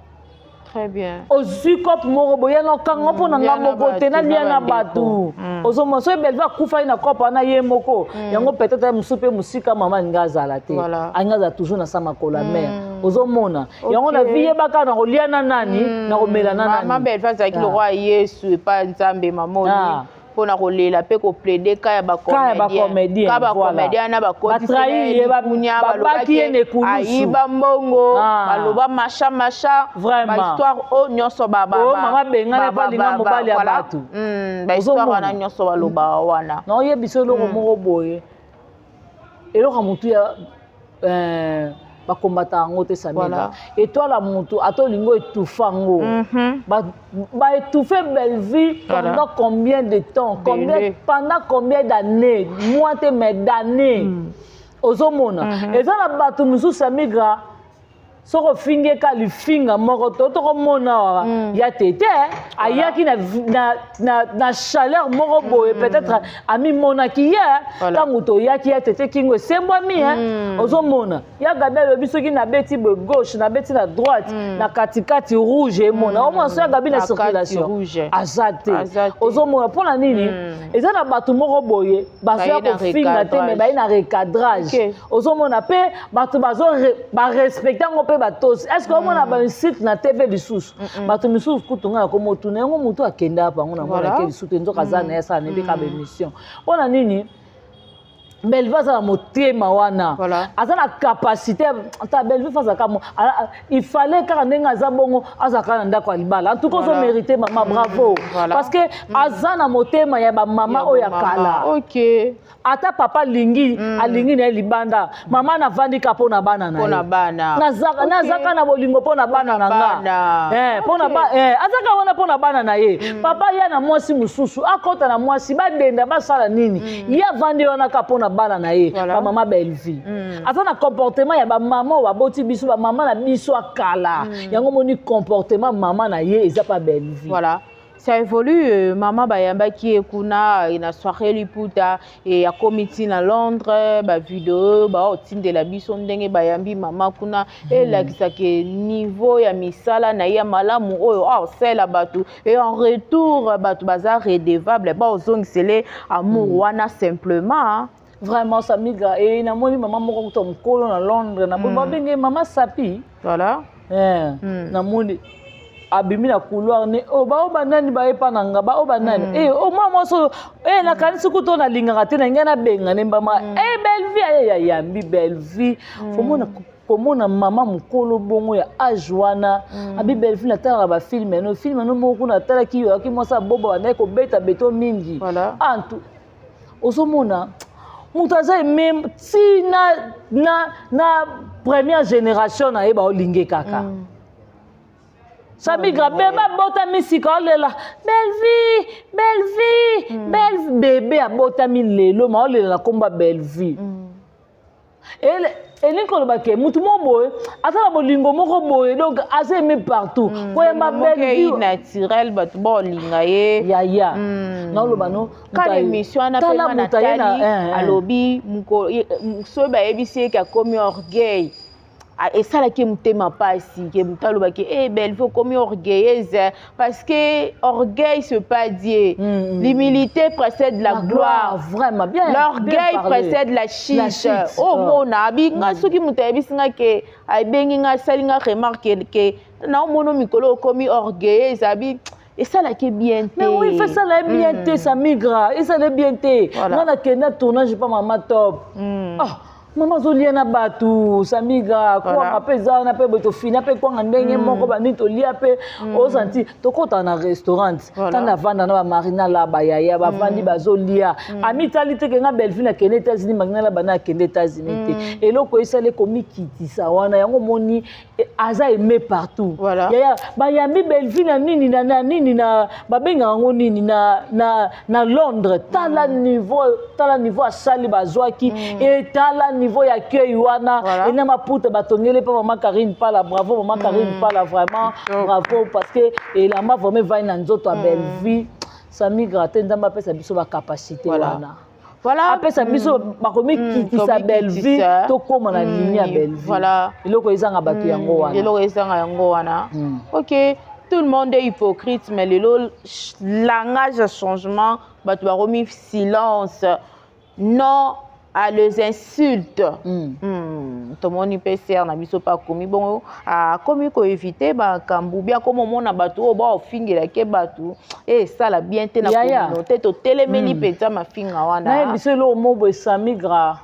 Très bien. Ozwi cope moko boye na okanga mpo na nga moko te, nalia na bato. Ozomona, soki Bellevie akufaki na cope wana ye moko yango, peut-être mosusu mpe mosika mama alingi azala te, alingi azala toujours na sa makolo ya mare. Ozomona yango na vie, yebaka na kolia na nani, na komela na nani. Mama Bellevie azalaki lokwa Yesu epa Nzambe, mama Olive, mpona kolela mpe koplaider ka ya bacomédien. Ka bacomédien na bakotisikunya, balobaki ayiba mbongo, baloba macha macha, bahistoire oyo nyonso. Mama bengana balinga mobali ya bato. Bahistoire wana nyonso balobaka wana. Naoyebisa eloko moko boye, eloko ya motu ya bakombata yango te. Samela étoile ya motu, ata olingi oétouffe yango, baétouffe Bellevue pendant combien de temps, combien, pendant combien d'années, moi te, mais d'années. Ozomona, eza na bato mosusu ya migra, soki ofingi eka lifinga moko to tokomona awa ya tete ayaki na chaleur moko boye, peut-être amimonaki ye. Ntango toyaki ya tete kingo esembwami ye. Ozomona, ya Gabi alobi soki nabeti boye gauche, nabeti na droite, na katikati rouge emona. Omona so ya Gabi na circulation aza te. Ozomona mpona nini? Eza na bato moko boye bazoya kofinga te, mais baye na recadrage. Ozomona mpe bato bazo barespecte yango mpe batosi. Est ce que omona bainsulte na TV lisusu? Bato misusu kutu ngai nakoma otuna yango, motu akende apa yango, namonake lisusu te, nzoka aza na ye, asala nayebi kaka baémission. Mpona nini Bellevue aza na motema wana, aza na capacité ata Bellevue fa azalaka, il fallait kaka ndenge aza bongo, azalaka na ndako ya libala. En tout cas, ozomérite, mama, bravo, parce que aza na motema ya bamama oyo ya kala. Ata papa alingi, alingi na ye libanda, mama navandi ka mpo na bana na ye, nazaka na bolingo mpo na bana na nga, azaka wana mpo na bana na ye. Papa ya na mwasi mosusu, akɔta na mwasi, badenda, basala nini, ye avandi wana ka mpo na na bana na ye. Bamama Bellevie aza na comportement ya bamama oyo baboti biso, bamama na biso akala. Yango moni comportement mama na ye eza pa Bellevie. Voilà, ça évolue. Mama bayambaki ye kuna na soirée liputa e akomi ntina Londres. Bavideo baotindela biso ndenge bayambi mama kuna elakisaka niveau ya misala na ye ya malamu oyo aosala bato et en retour bato baza redevable, baozongisele amour wana simplement. Vraiment, Samiga e namoni mama moko kuta mokolo na Londres, namoni babenge mama Sapi. Namoni abimi na couloir ne o bao banani bayepa na nga, bao banani e o mwa mwasi oyo e nakanisi kuta oyo nalingaka te na ngai nabenga ne mbama e Bellevie aye yayambi Bellevie. Komona komona mama mokolo bongo ya age wana abi Bellevie, natalaka bafilm no film no moko kuna atalaki yo ayaki mwasi aboba bandaki kobeta beto mingi. Antu ozomona moto aza aimé ti na première génération na ye, baolinge kaka. Samigra, bébé abotami sika olela Bellevie, Bellevie, Bellevie. Bébé abotami lelo ma olela na nkombo ya Bellevie. Elingi koloba ke mutu moko boye aza na bolingo moko boye, donc aza aimé partout. Koyamba Bellevie naturel, bato baolinga ye. Yaya, naoloba no. Kala émission wana mpe nga natali, alobi soki bayebisi ye ke akomi orgueil, esalaki motema mpasi ke moto alobaki e Bellevue okomi orgueilleuse, parce que orgueil, c'est pas Dieu. L'humilité précède la gloire. Vraiment bien. L'orgueil précède la chute. Omona abi nga soki moto ayebisi nga ke abengi nga, asali nga remarque ke naomona mikolo okomi orgueilleuse, abi esalaki bien te. Mais oui, fait ça bien te, ça migra esala bien te. Nga nakenda tournage pa mama Top. Ah, mama azolia na bato, Samiga, kwanga mpe eza wana mpe boye, tofina mpe kwanga ndenge moko banini tolia mpe osanti tokɔta na restaurant. Ntango avanda na bamarina la bayaya bavandi bazolia, amitali te ke nga Bellevue nakende États-Unis, Marina la bana akende États-Unis te. Eloko esali komikitisa wana, yango omoni aza aimé partout. Yaya, bayambi Bellevue na nini na nini na babengaka yango nini na Londres. Tala niveau, tala niveau asali bazwaki e tala niveau ya accueil wana. Ena maputa batongeli mpe mama Karine Pala. Bravo mama Karine Pala, vraiment bravo, parce que elamba vraiment evai na nzoto ya Bellevue. Samigra te, Nzambe apesa biso bacapacité wana. Apesa biso bakomikitisa Bellevue, tokóma na ligne ya Bellevue. Eloko ezanga bato yango wana. Eloko ezanga yango wana. Ok, tout le monde est hypocrite, mais lelo langage ya changement, bato bakomi silence, non à les insultes. Tomoni mpe sœur na biso mpe akomi bongo, akomi koéviter makambo bia komi omona bato oyo baofingelaki bato e esala bien te na communauté. Totelemeli mpenza mafinga wana. Nayebi biso eloko mo boye, Samigra,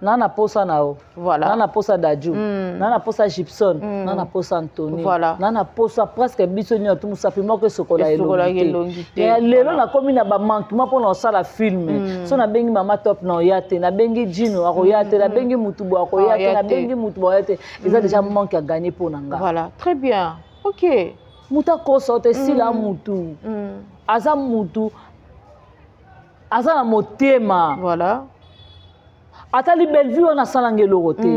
na na posa na yo. Na na posa Daju, na na posa Gibson, na na posa Antony, na na posa presque biso nyonso tu. Mosapi moko esokola elongi te. Lelo nakomi na bamanquement mpona kosala film. So nabengi mama Top na oya te, nabengi Jino akoya te, nabengi mutu bo akoya te, nabengi mutu bo akoya te, eza déjà manque ya gagner mpo na nga. Voilà, très bien, ok. Mutu akosa te, esila mutu aza mutu aza na motema. Atali Bellevue wana asalanga eloko te,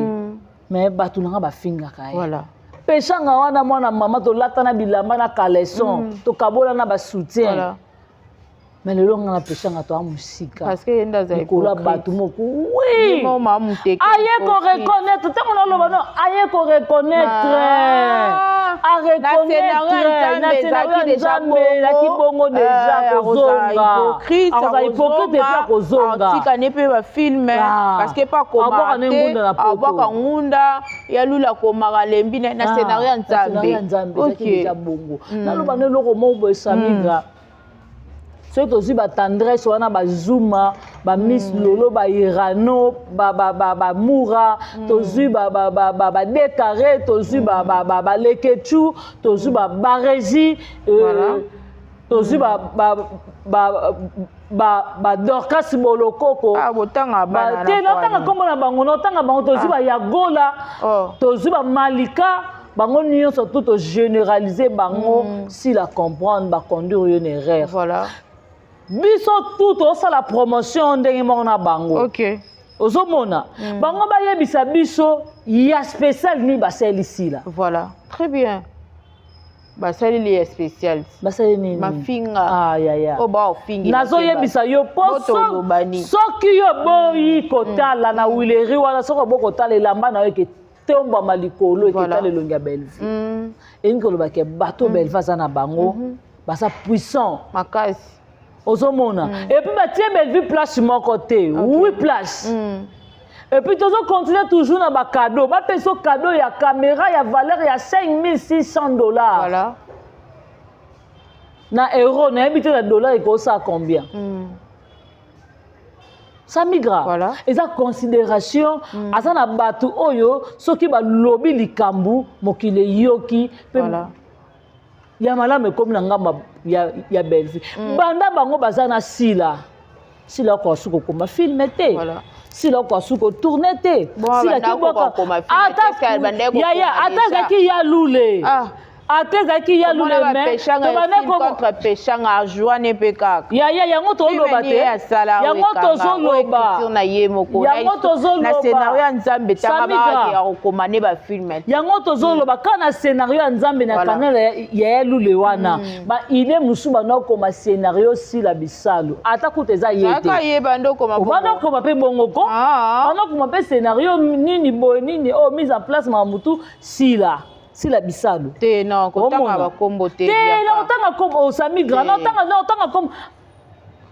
mais bato nanga bafingaka ye. Peshanga wana mwana mama, tolata na bilamba na caleçon, tokabola na basoutien. Mais lelo nga na Peshanga toa mosika likolo ya bato moko. Wi, aye koreconnaître ntango naloba no, aye koreconnaître, areconnaître na scénario Nzambe elaki bongo déjà kozonga, akozala hypocrite et puis akozonga. Atikane mpe bafilm parce que pa akomaka te, abwaka ngunda ya lula, akomaka lembi na scénario ya Nzambe. Nzambe ezalaki déjà bongo. Naloba no eloko moko boye, Samigra, soki tozwi batendresse wana, bazuma, bamiss Lolo, bairano, bamura, tozwi badekare, tozwi balekechu, tozwi babaresi, tozwi badorcas Bolokoko te, natanga nkombo na bango, natanga bango, tozwi bayagola, tozwi bamalika, bango nyonso tu togénéraliser bango. Si la comprendre, baconduire yo na erreur. Biso tu tosala promotion ndenge moko na bango. Ozomona, bango bayebisa biso ya spécial nini basali Sila. Voilà, très bien. Basaleli ya spécial. Basali nini? Mafinga. Ah, yaya. Oyo baofingi. Nazoyebisa yo mpo Botolobani. Soki yo boyi kotala na wileri wana, soki oboyi kotala, elamba na yo eketombama likolo, eketala elongi ya Bellevue. Elingi koloba ke bato Bellevue aza na bango baza puissant. Makasi. Ozomona, et puis batie Bellevue place moko te, huit place. Et puis tozocontinue toujours na bacadeau. Bapesa cadeau ya caméra ya valeur ya 5600 $. Na euro nayebi te, na dollar ekosala combien. Samigra, eza considération. Aza na bato oyo soki balobi likambo, mokili eyoki mpe. Ya malamu ekomi na ngambo ya Bellevue. Banda bango baza na Sila, Sila okoka suki kokoma film te. Sila okoka suki kotourne te. Bon, Sila banda kibwaka okoka kokoma film te, ata est-ce que banda yaya kokoma ata déjà? ezalaki ya lule. Ata ezalaki ya lule, mais tobanda Contre Peshanga ajoine mpe kaka. Yaya, yango toloba te. Yango tozoloba. Na ye moko. Yango tozoloba. Na scénario ya Nzambe tanga Samigra. bakaki ya kokoma ne bafilm. Yango tozoloba kaka na scénario ya Nzambe na canal ya lule wana, baide mosusu banda okoma scénario Sila Bisalo, ata kuta eza ye te. Kaka ye banda okoma. Obanda okoma mpe bongo ko. Banda okoma mpe scénario nini boye, nini oyo, mise en place, makambo mutu Sila, Sila Bisalo. Te, non, kotanga Omona. bakombo te. Te, na otanga kombo Osamigra, na otanga, na otanga kombo,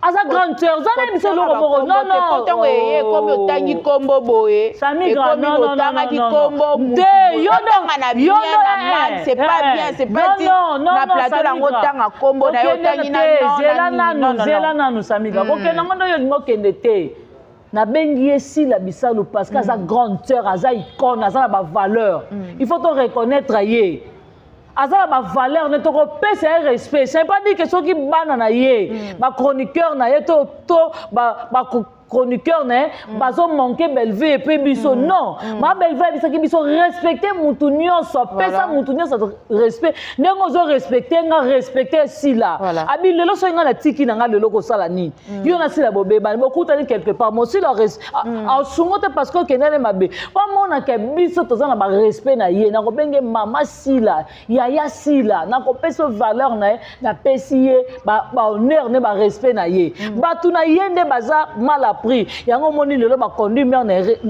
aza grande sœur, oza na biso eloko moko, non non. Ntango eye ekomi otangi kombo boye. Samigra, ekomi non, non, non, otangaki non, non. kombo mutu Te, boye. yo Otanga na yo bien no, na mal, c'est pas bien, c'est pas non, dit non, non, na non, plateau nango. Samigra. Otanga kombo na yo, Okende otangi na te, non, zela na nini, nanu. non, non, Zela non. nanu, Samigra. Kokende yango nde oyo olingi okende te. Nabengi ye Sila Bisalu parce que aza grande sœur, aza icône, aza na bavaleur. Il faut to reconnaître ye, aza na bavaleur ne, tokopesa ye respect. C'est pas dire que soki bana na ye, bachroniqueur na ye to bachroniqueur na ye bazomanke Bellevue epe biso, non. Ma Bellevue ayebisaki biso: respecte mutu nyonso, pesa mutu nyonso respect ndenge ozorespecte nga, respecte Sila. Abi lelo soki nga natiki na nga lelo kosala nini, yo na Sila bobebani, bokutani quelque part, mosila asungo te parce que okendani mabe. Bamonaka biso toza na barespect na ye. Nakobenge mama Sila, yaya Sila, nakopesa valeur na ye, napesi ye bahonneur ne, barespect na ye. Bato na ye nde baza mal appris. Yango omoni lelo baconduit mare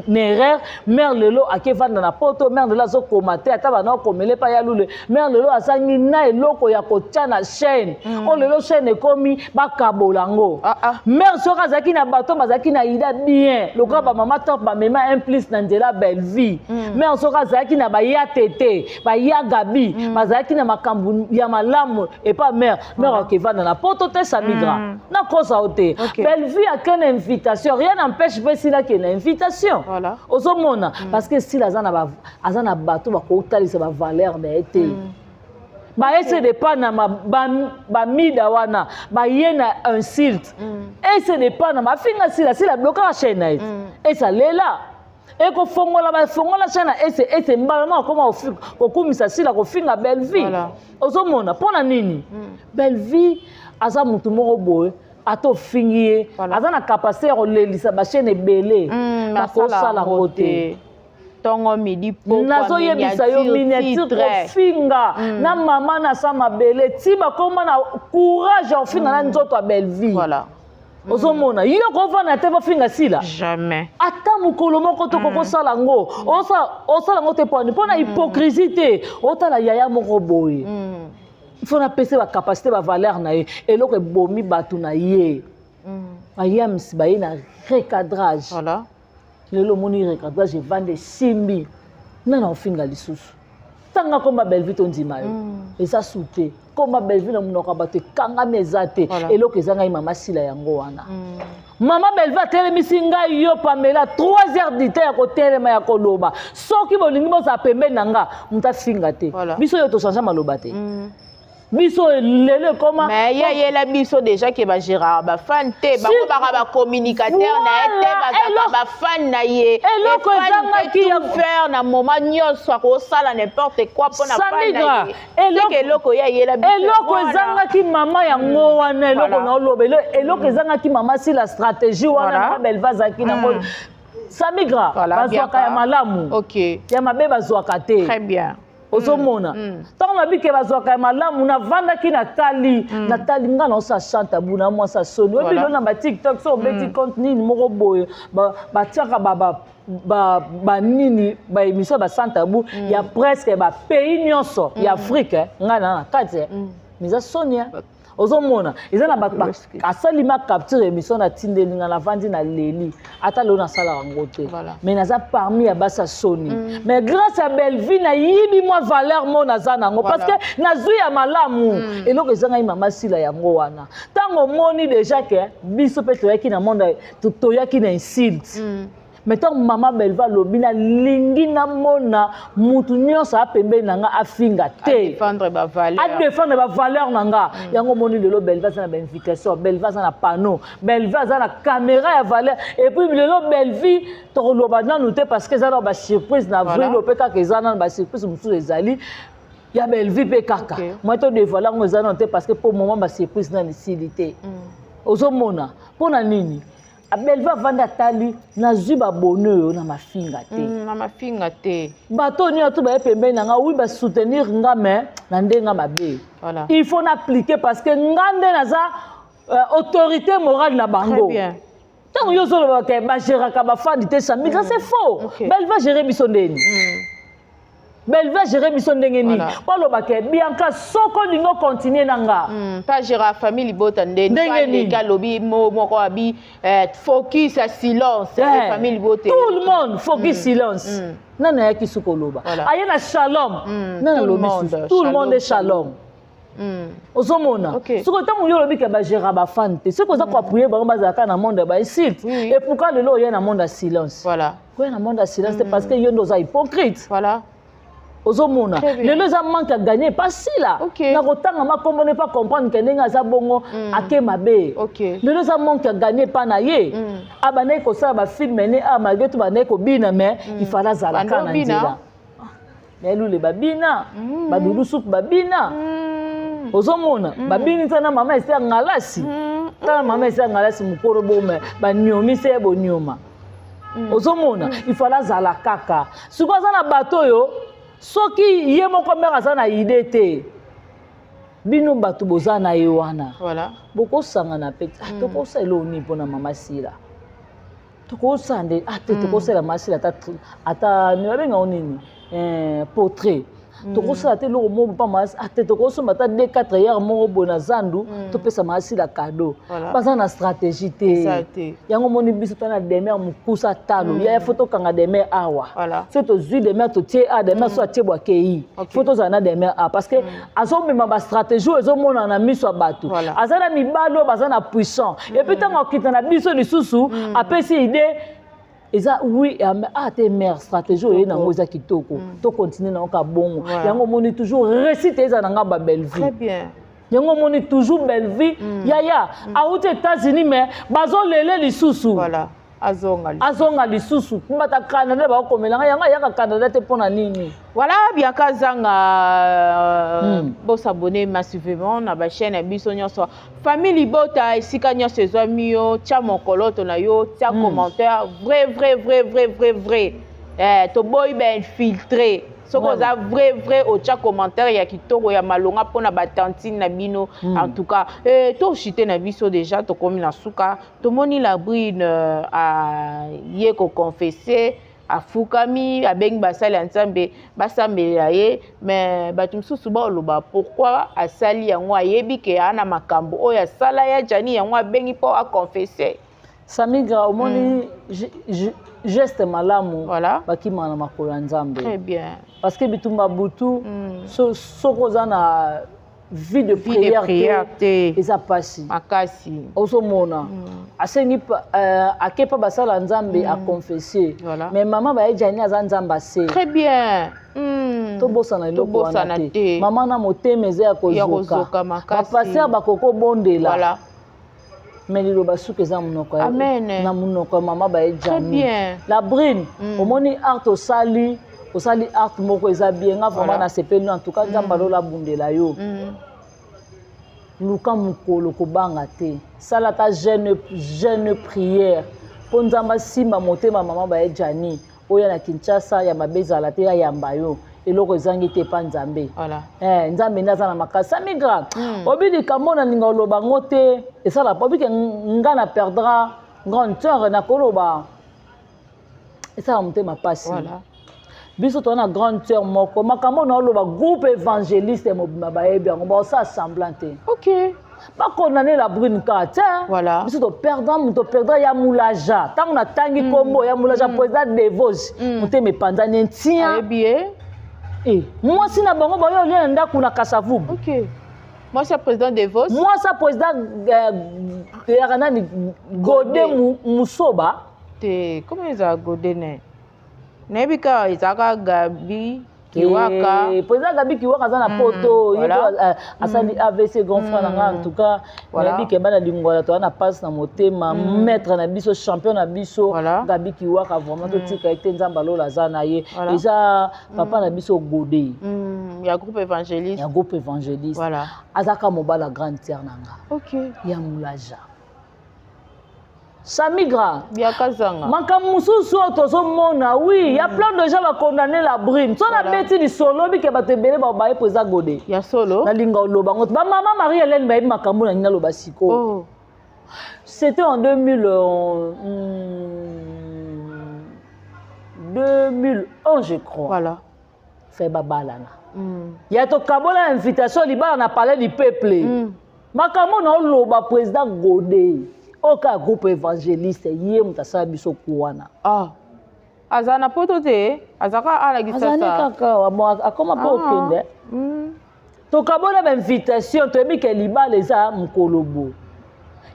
na erreur. Mare lelo akevanda na poto, mare lelo azokoma te, ata bana okomela epai ya lule. Mare lelo azangi na eloko ya kotia na chaîne oyo. Lelo chaîne ekomi bakabola yango. Mare soki azalaki na bato bazalaki na ida bien lokola bamama top, bamema un plus na nzela Bellevue. Mare soki azalaki na baya tete, baya Gabi, bazalaki na makambo ya malamu epa mare, mare akevanda na poto te. Samigra, nakosa o te. Bellevue akende invitation, rien n'empêche mpe Sila akende invitation. Ozomona, parce que Sila aza na bato bakotalisa bavaleur na ye te. Baese de panama, bamida wana baye na insulte, ese de panama afinga Sila, Sila blokaka chaîne na ye, esalela ekofongola, bafongola chaîne na ese, ese mbala moko akoma kokumisa Sila, kofinga Bellevue. Ozomona mpo na nini? Bellevue aza motu moko boye, ata ofingi ye, aza na capacité ya kolelisa bachaîne ebele. Nakosala yango te. Ntongo, midi, pokwa. Nazoyebisa yo, miniature kofinga na mama na sa mabele ti bakoma na courage ya kofinga na nzoto ya Bellevue. Ozomona, yo kovanda te, bafinga Sila. Jamais. Ata mokolo moko to kokosala yango, osala yango te poni mpo na hypocrisie te. Otala yaya moko boye, faut napesa bacapacité, bavaleur na ye. Eloko ebomi bato na ye, bayamisi baye na recadrage. Lelo omoni recadrage evanda, esimbi nana ofinga lisusu. Ntanga komba Bellevue, tondima yo, eza su te. Komba Bellevue na monoko ya bato ekangami, eza te. Eloko eza ngai mama Sila yango wana. Mama Bellevue atelemisi ngai, yo Pamela, 3 heures du temps ya kotelema ya koloba. Soki bolingi bozala pembeni na nga, moto afinga te. Biso oyo tochange maloba te. Biso lelo ekoma. Mais ye ayela biso déjà ke bagéraka bafan te, bango baka bacommunicateur na ye te, bazalaka bafan na ye. Eloko ezangaki faire na moment nyonso, akosala n'importe quoi mpona fan na ye. Eloko ye ayela biso. Eloko ezangaki mama yango wana, eloko na oloba, eloko ezangaki mama si la stratégie wana mama Belva azalaki nango. Samigra, bazwaka ya malamu, ya mabe bazwaka te. Très bien. Ozomona, ntango nabike bazwaka ya malamu, navandaki, natali, natali nga naosa chante abuna mwasi asoni oyebi lelo na baTikTok so obeti compte nini moko boye, batiaka banini, baémission basante bu ya presque bapays nyonso ya Afrique. Ngai na kati eza soni. Ozomona, eza na bato asali ma capture émission, natindeli nga, navandi na leli. Ata lelo nasalaka yango te, mais naza parmi ya basi ya soni. Mais grâce ya Bellevie, nayibi mwa valeur mo naza nango, parce que nazwi ya malamu. Eloko ezangai mama Sila yango wana. Ntango omoni déjà ke biso mpe toyaki na monde, toyaki na insulte, mais ntango mama Belva alobi nalingi namona mutu nyonso apembeni na nga afinga te, adéfendre bavaleur na nga. Yango omoni lelo Belva aza na bainvitation, Belva aza na panneau, Belva aza na caméra ya valeur. Et puis lelo Belvi, tokoloba nanu te parce que eza na basurprise na avril mpe kaka, eza nanu basurprise mosusu ezali ya Belvi mpe kaka. Moi todévoile yango eza nanu te parce que po moment basurprise nanu esili te. Ozomona mpo na nini Belvi avandi atali nazwi babone oyo na mafinga te. Na mafinga te. Bato nyonso baye pembeni na nga, oui, basoutenir nga, mais na ndenge mabe. Il faut naappliquer parce que nga nde naza autorité morale na bango. Ntango yo ozolobaka bagéraka bafandi te, Samika, c'est faux. Belvi agérer biso ndeni? Belvi agérer biso ndenge nini? Po alobaka Bianca, soki olingi ocontinue na nga. Mpe agéra famille libota ndeni? Ndenge nini? Alobi moko abi focus ya silence, famille libota. Tout le monde focus silence. Nani ayaki suki oloba aye na shalom? Nani alobi tout le monde est shalom? Ozomona, soki ntango yo olobi ke bagéra bafan te, soki oza koappuyer bango, bazalaka na monde ya bainsulte. Et pourquoi lelo oye na monde ya silence? Koya na monde ya silence te parce que yo nde oza hypocrite. Ozomona, lelo eza manque ya gagner pasila na kotanga makombo ne pas comprendre ke ndenge aza bongo ake mabe. Lelo eza manque ya gagner pa na ye. Abandaki kosala bafilm ne a malgré tout bandaki kobina, mais il fallait azalaka na nzela elule babina, badudu supu babina. Ozomona, babini tana mama esi ya ngalasi, tala mama esi ya ngalasi mokolo bome baniomi se ye bonioma. Ozomona, il fallait azala kaka. Sikoyo aza na bato oyo soki ye moko mare aza na idée te, bino bato boza na ye wana bokosangana mpe. Tokosala eloko nini mpona mama Sila? Tokosala nde te, tokosala mama Sila ata babengango nini, portrait. Tokosala te eloko moko mpa mama te, tokosomba ata 2 4 heure moko boye na zandu, topesa mama Sila cadeau. Baza na stratégie te. Yango omoni biso to na demer mokusa talo yaya, faut tokanga demer awa. So tozwi demer, totie a demer, so atie bwakei, faut tozala na demer a parce que azomema bastratégie oyo ezomonana na miso ya bato. Aza na mibali oyo baza na puissant. Et puis ntango akita na biso lisusu, apesi idée eza oui ah te mare stratégie oyo ye nango eza kitoko, tocontinue nango ka bongo. Yango omoni toujours réussite eza na nga babellevie. Yango omoni toujours Bellevie yaya awuti États-Unis, mais bazolele lisusu. Azonga lisusu mbata Canada, bakokomelanga yango ayaka Canada te mpo na nini? Voilà, Bianca Zanga, bosabonner massivement na bachaîne ya biso nyonso, famille libota, esika nyonso ezwami yo, tia mokoloto na yo, tia commentaire vrai vrai vrai vrai vrai vrai. Toboyi bainfiltré. Soki oza vrai vrai, otya commentaire ya kitoko ya malonga mpona batantine na bino. En tout cas, toshite na biso déjà, tokomi na suka. Tomoni la brune aye koconfesser, afukami, abengi basali ya Nzambe basambelela ye. Mais bato mosusu baoloba pourquoi asali yango, ayebi ke aa na makambo oyo asala ya jani, yango abengi mpo aconfesser. Samigra, omoni, geste malamu, bakimaka na makolo ya Nzambe. Très bien. Parce que bitumba butu, soki oza na vie de prière te, eza pasi. Makasi. Ozomona, asengi, ake mpa basala Nzambe, aconfesser. Mais mama baye jani aza Nzambe ase. Très bien. Tobosana eloko wana Tobosana te. Te. Mama na motema eza ya Ya kozoka. Kozoka makasi. Bapasteur bakoki obondela, mais liloba suki eza monoko Amen. Na monoko ya mama baye Jani. Bien. La Brune, omoni art osali, osali art moko eza bien. Nga vraiment nasepeli. En tout cas, Nzambe alola abundela yo. Luka mokolo, kobanga te, sala ata jeûne, prière, mpo Nzambe asimba motema mama baye Jani oyo na Kinshasa. Ya mabe ezala te, ayamba yo, eloko ezangi te epa Nzambe. Eh, Nzambe nde aza na makasi. Samigra, obi likambo nalinga oloba ngo te, esala obi ke nga na perdra grande sœur. Nakoloba, esala motema mpasi. Biso toza na grande sœur moko. Makambo na oloba, groupe évangéliste mobima bayebi yango, baosala semblant te. Bakondane La Brune kaka te. Biso toperdre moto, toperdre ya Mulaja. Ntango natangi nkombo ya Mulaja, président Devos, motema epanzani ntia. Ayebi ye. Eh, mwasi na bango bayo olia na ndako na Kasavubu. Ok, mwasi ya président Devos. Mwasi ya président yaka nani, Gode Musoba. Te, comment ezala Gode? Ne nayebi kaka ezalaka Gabi Kiwaka. Eh, président Gabi Kiwaka aza na poto ye. Mpe, asali AVC, grand frère na nga. En tout cas, nayebi ke bana Lingwala toza na mpasi na motema. Maître na biso, champion na biso, Gabi Kiwaka, vraiment totika ye te. Nzambe alola aza na ye. Eza papa na biso Gode. Ya groupe évangéliste. Ya groupe évangéliste. Azaka mobala grande sœur na nga, ya Mulaja, Samigra. Biakazanga. Makambo mosusu oyo tozomona, oui, ya plein de gens bakondane La Brune. So nabeti lisolo, bike bato ebele baye po eza Gode. Ya solo. Nalinga oloba ngo te. Bamama Marie Hélène bayebi makambo na ngai naloba sikoyo. C'était en 2000, 2001, je crois. Fe babalana. Ya tokabola invitation libala na Palais du Peuple. Makambo na oloba, président Gode oyo kaka groupe évangéliste, ye moto asala biso ku wana. Ah. Aza na poto te, azaka alakisa. Azali kaka bon, akoma mpo okende. Tokabola bainvitation, toyebi ke libala eza mokolo bo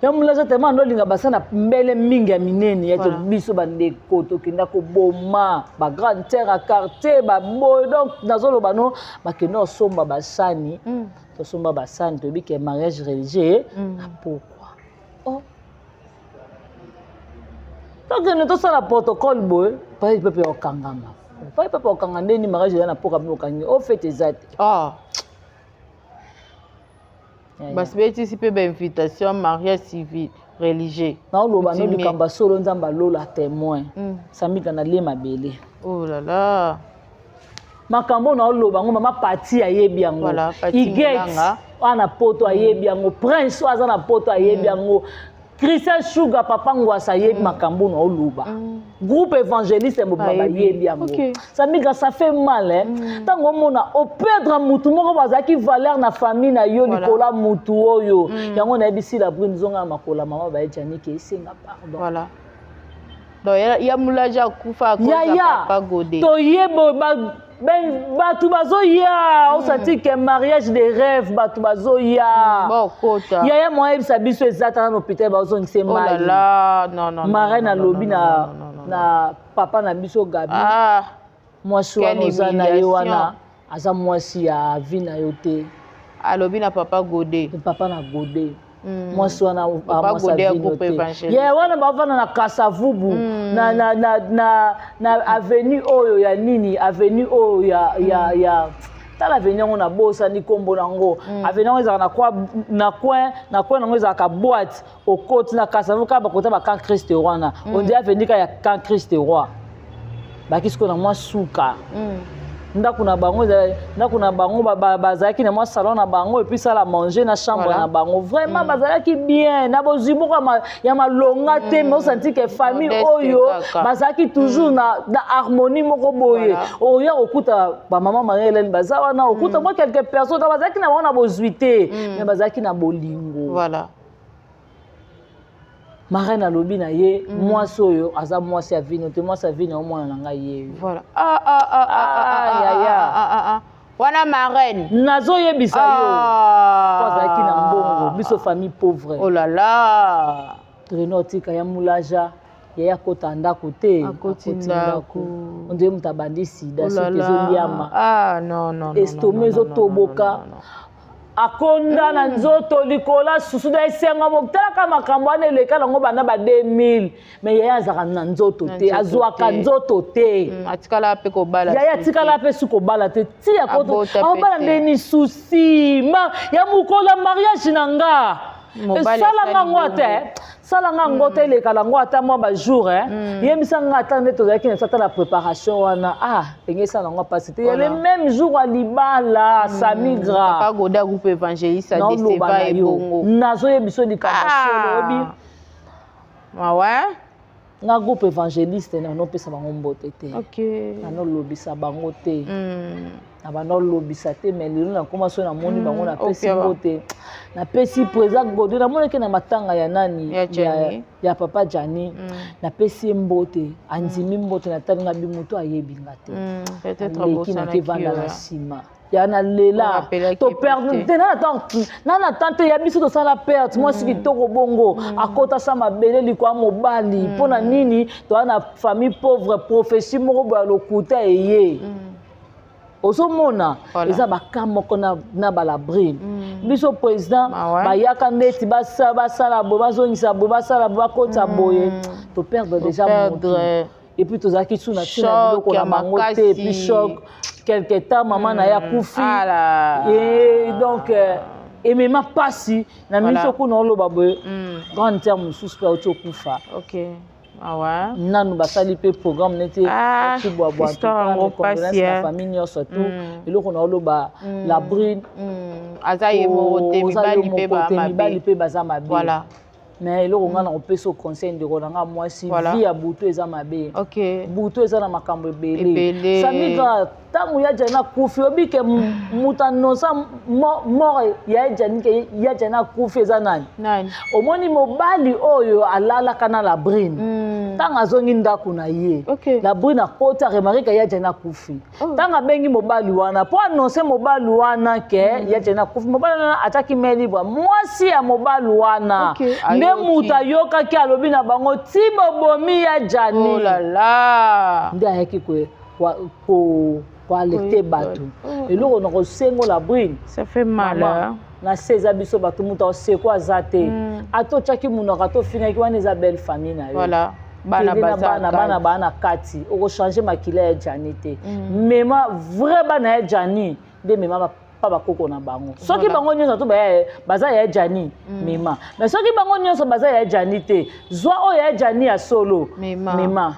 ya Molaza. Tema ndolinga basala mbele mingi ya minene ya biso bandeko, tokenda koboma bagrande terre ya quartier baboye. Donc nazoloba no, bakenda kosomba basani. Tosomba basani, toyebi ke mariage religieux na pokwa. Oh. Tokende tosala protocole boye, pai pepe okangama, pai pepe okanga ndeni mariage eza na poka mpe okangi o fete eza te. Ah. Basi betisi mpe bainvitation mariage civil religieux. Naoloba no likambo ya solo, Nzambe alola témoin. Samika nalie mabele. Oh là là. Makambo naoloba yango, mama Pati ayebi yango. Voilà, Pati Iget Mulanga. Oyo na poto ayebi yango, Prince oyo aza na poto ayebi yango, Christian Shuga, papa Ngwasa ayebi makambo naoloba, groupe évangéliste mobima Bayebi. Bayebi yango. Samika, ça fait mal, hein? Ntango omona operdre mutu moko bazalaki valeur na famille na yo likolo ya mutu oyo. Yango nayebisi La Brune, zonga ya makolo ya mama baye Janike, esenga pardon. Voilà. Donc ya Mulaja akufa à cause ya Yaya papa Gode. Toyeba bato bazoya, osati ke mariage de rêve, bato bazoya. Bokota. Yaya mo ayebisa biso eza tala na hôpital, bazongisa Oh là mai. là, non non. Marraine alobi na, non, non, non. na papa na biso Gabi, Ah, mwasi wana quelle oza na ye humiliation. wana aza mwasi ya vi na yo te. Alobi na papa Gode. Papa na Gode, mwasi wana Papa mwasi Gode ya avino groupe te. évangéliste. Ye wana bavanda na Kasavubu, na avenue oyo ya nini, avenue oyo ya tala avenue yango, nabosani nkombo nango. Avenue yango ezalaka na coin nango ezalaka boîte. Okoti na Kasavubu kaka, bakota ba Camp Christ wana, on dirait avenue kaka ya Camp Christ Roi, baki sikoyo na mwa suka. Ndako na bango ndako na bango bazalaki na mwa salon na bango et puis salle à manger na chambre na bango. Vraiment, bazalaki bien na bozwi moko ya malonga te, mais osanti ke famille Modeste oyo kaka. Bazalaki toujours na harmonie moko boye. Oya kokuta bamama Marie Hélène baza wana, okuta mwa quelques personnes. Donc bazalaki na bango na bozwi te, mais bazalaki na bolingo. Marraine alobi na ye, mwasi oyo aza mwasi ya vino te, mwasi ya vino omwana na ngai ye oyo. Voilà. Ah ah ah ah ah ah. Yaya. Ah ah ah ah. Wana marraine. Nazoyebisa yo, Ah. po azalaki na mbongo, biso famille pauvre. Oh là là. Reno otika ya Mulaja. Yaya akota ndako te. Akoti ndako. Ondire moto abandi sida. Oh là soki là. ezoliama. Ah non, non, non. Estomac Non, non, ezotoboka. non, non, non, non. Akonda na nzoto likolo susu da esengo. Motalaka makambo wana eleka nango banda ba 2000, mais yaya azalaka na nzoto Na te. nzoto Azwaka te. nzoto te. Atikala mpe kobala Yaya su atikala te. mpe su kobala te ti Abota mpe aobala te. ndeni susi ma ya mokolo ya mariage na nga. Mobali Esalanga asali ngo bongo. ate salanga ngo te, elekala ngo ata mwa bajour, yebisa nga ata nde tozalaki na biso, ata na préparation wana, ah, ndenge esala yango mpasi te ya le même jour ya libala, Samigra. Papa Goda, groupe évangéliste, Naoloba adeseva na yo, ebongo. nazoyebi so likambo solo oyebi. Ah ouais. Nga groupe évangéliste nanopesa bango mbote te. Nanolobisa bango te. Na banolobisa te, mais lelo nakoma so namoni bango, napesi Opia mbote, napesi président Godé. Namonaki na matanga ya nani? Ya Gianni. Ya papa Jani. Napesi ye mbote, andimi mbote. Natali nga bi moto ayebi nga te. Peut-être Aleki abosanaki nakevanda na yo. nsima ya nalela. Orapelaki Toperdre ye te na tan te ya biso, tosala perte. Mwasi kitoko bongo akota sa mabele likolo ya mobali mpo na nini? Toza na famille pauvre, prophétie moko boye ya lokuta eye. Ozomona? Voilà. Eza baka moko na balabrine biso président. Ah ouais? Bayaka ndeti basala boye, bazongisa boye, basala boye, bakota boye, toperdre déjà motu. Toperdre. Et puis tozalaki su na ntina Choc biloko na ya bango te. makasi. Puis choc, quelque temps mama na ye akufi. Ala. Et donc emema mpasi na Voilà. miso kuna oloba boye. Grande terre mosusu mpe auti okufa. Ok. Ah ouais. Nanu basali mpe programme neti Ah, kibwabwa. histoire yango pasi, na eh. famille nyonso tu, eloko na oloba, la brune. Aza ye moko te. Oza yo Mibali mpe moko te, baa mibali mabe. mpe baza mabe. Mais eloko nga na kopesa o conseil, ndeko na nga mwasi, vie ya butu eza mabe. Butu eza na makambo ebele. Ebele. Samika, ntango ya Jani akufi, oyebi ke moto annonça mort ya Jani, ke ya Jani akufi, eza nani? Nani? Omoni mobali oyo alalaka na Labrine, ntango azongi ndako na ye, Labrine akoti, aremarquer ke ya Jani akufi. Ntango abengi mobali wana mpo annonce mobali wana ke ya Jani akufi, mobali wana atiaki main libre. Mwasi ya mobali wana nde Ayoki. moto ayokaki, alobi na bango ti bobomi ya Jani. Oh là là. Nde ayaki koalerter bato. Eloko na kosengola Brine, Ça fait mal. mama, Hein? na se eza biso bato, moto aseko aza te. Ata otiaki monoko, ata ofingaki, wana eza belle famille na yo. Voilà. Bana Kende na baza bana, bana kati. baa na kati, okochange makila ya Jani te. Mema vrai bana ya Jani nde mema pa bakoko na bango. Soki bango nyonso to baza ya Jani, mema. Mais soki bango nyonso baza ya Jani te, zwa oyo ya Jani ya solo. Mema. Mema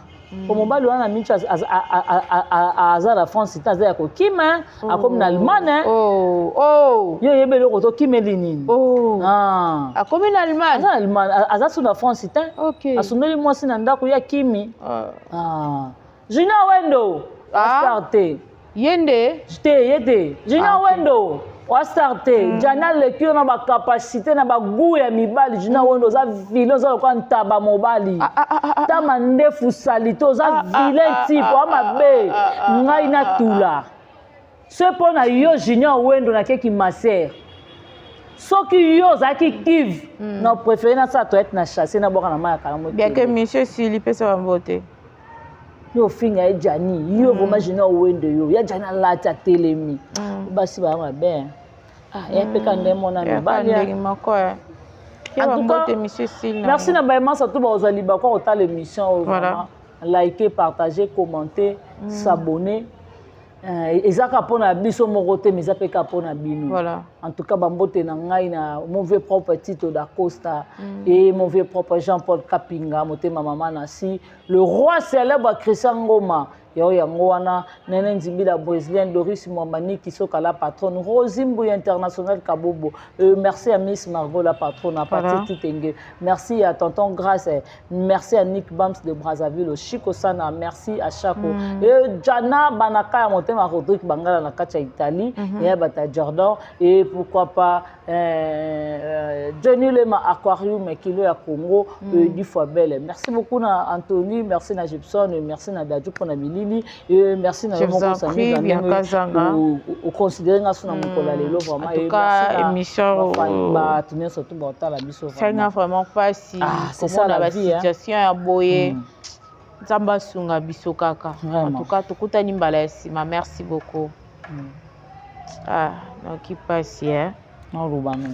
po mobali wana micho aza na France te, aza ya kokima, akomi na Allemagne. Oh. Yo oyebi eloko tokimeli nini? Oh. Ah. Akomi na Allemagne. Aza na Allemagne, aza su na France te. Asundoli mwasi na ndako ya kimi. Ah. Ah. Junior Wendo. Ah. Astar te. Ye nde. Te, ye te, Junior Ah, ok. Wendo oastar te. Jana aleki yo na bacapacité, na bagoût ya mibali. Junior Wendo, oza vilain, oza lokola ntaba mobali. Ah, ah, ah, ah. Tama ndefu sali te, oza Ah, ah, vilain ah, type ah, oa ah, mabe. ah, ah, Ngai ah, natula so mpo na yo, Junior Wendo, nakeki maser. Soki yo ozalaki kive na préféré nasala toilette na chasse, nabwaka na mai ya kalamu. Bien que monsieur Sili pesa bambote. Yo ofinga ye Jani, yo vraiment Junior Wendo, yo ya Jani alati atelemi. Basi baya mabe. Ah, ya mpe ka nde mona mibali. Ndenge moko eh. En tout cas, bambote monsieur Sili. Merci na bayemasa to bakozwa libakwa kotala émission oyo. Vraiment, liker, partager, commenter, s'abonner. Eza kaka mpona biso moko te, mais eza mpe kaka mpona bino. En tout cas, bambote na ngai na mon vieux propre Tito da Costa et mon vieux propre Jean-Paul Kapinga, motema mama nasi, le roi célèbre Christian Ngoma yao yango wana, Nene Nzimbila brésilien, Doris Mwambani Kisoka la patronne, Rosie Mbuya international Kabobo. Merci à Miss Margot la patronne à partir Titenge. Merci à tonton Grâce, merci à Nick Bams de Brazzaville, Chico Sana, merci à Chako et Jana Banaka ya motema, Rodrigue Bangala na kati ya Italie, ya bata Jordan et pourquoi pas Johnny Lema Aquarium Kilo ya Congo, 10 fois belle. Merci beaucoup na Anthony, merci na Gibson, merci na Dadju pour na Bilili. Malili. Et merci na yo moko Sami ndenge oconsidérer nga so na mokolo ya lelo vraiment. En tout cas, émission bato nyonso to baotala biso. Vraiment vraiment mpasi komona basituation ya boye. Nzambe asunga biso kaka. En tout cas, tokutani mbala ya nsima. Merci beaucoup. Ah, naoki mpasi. Naoloba no.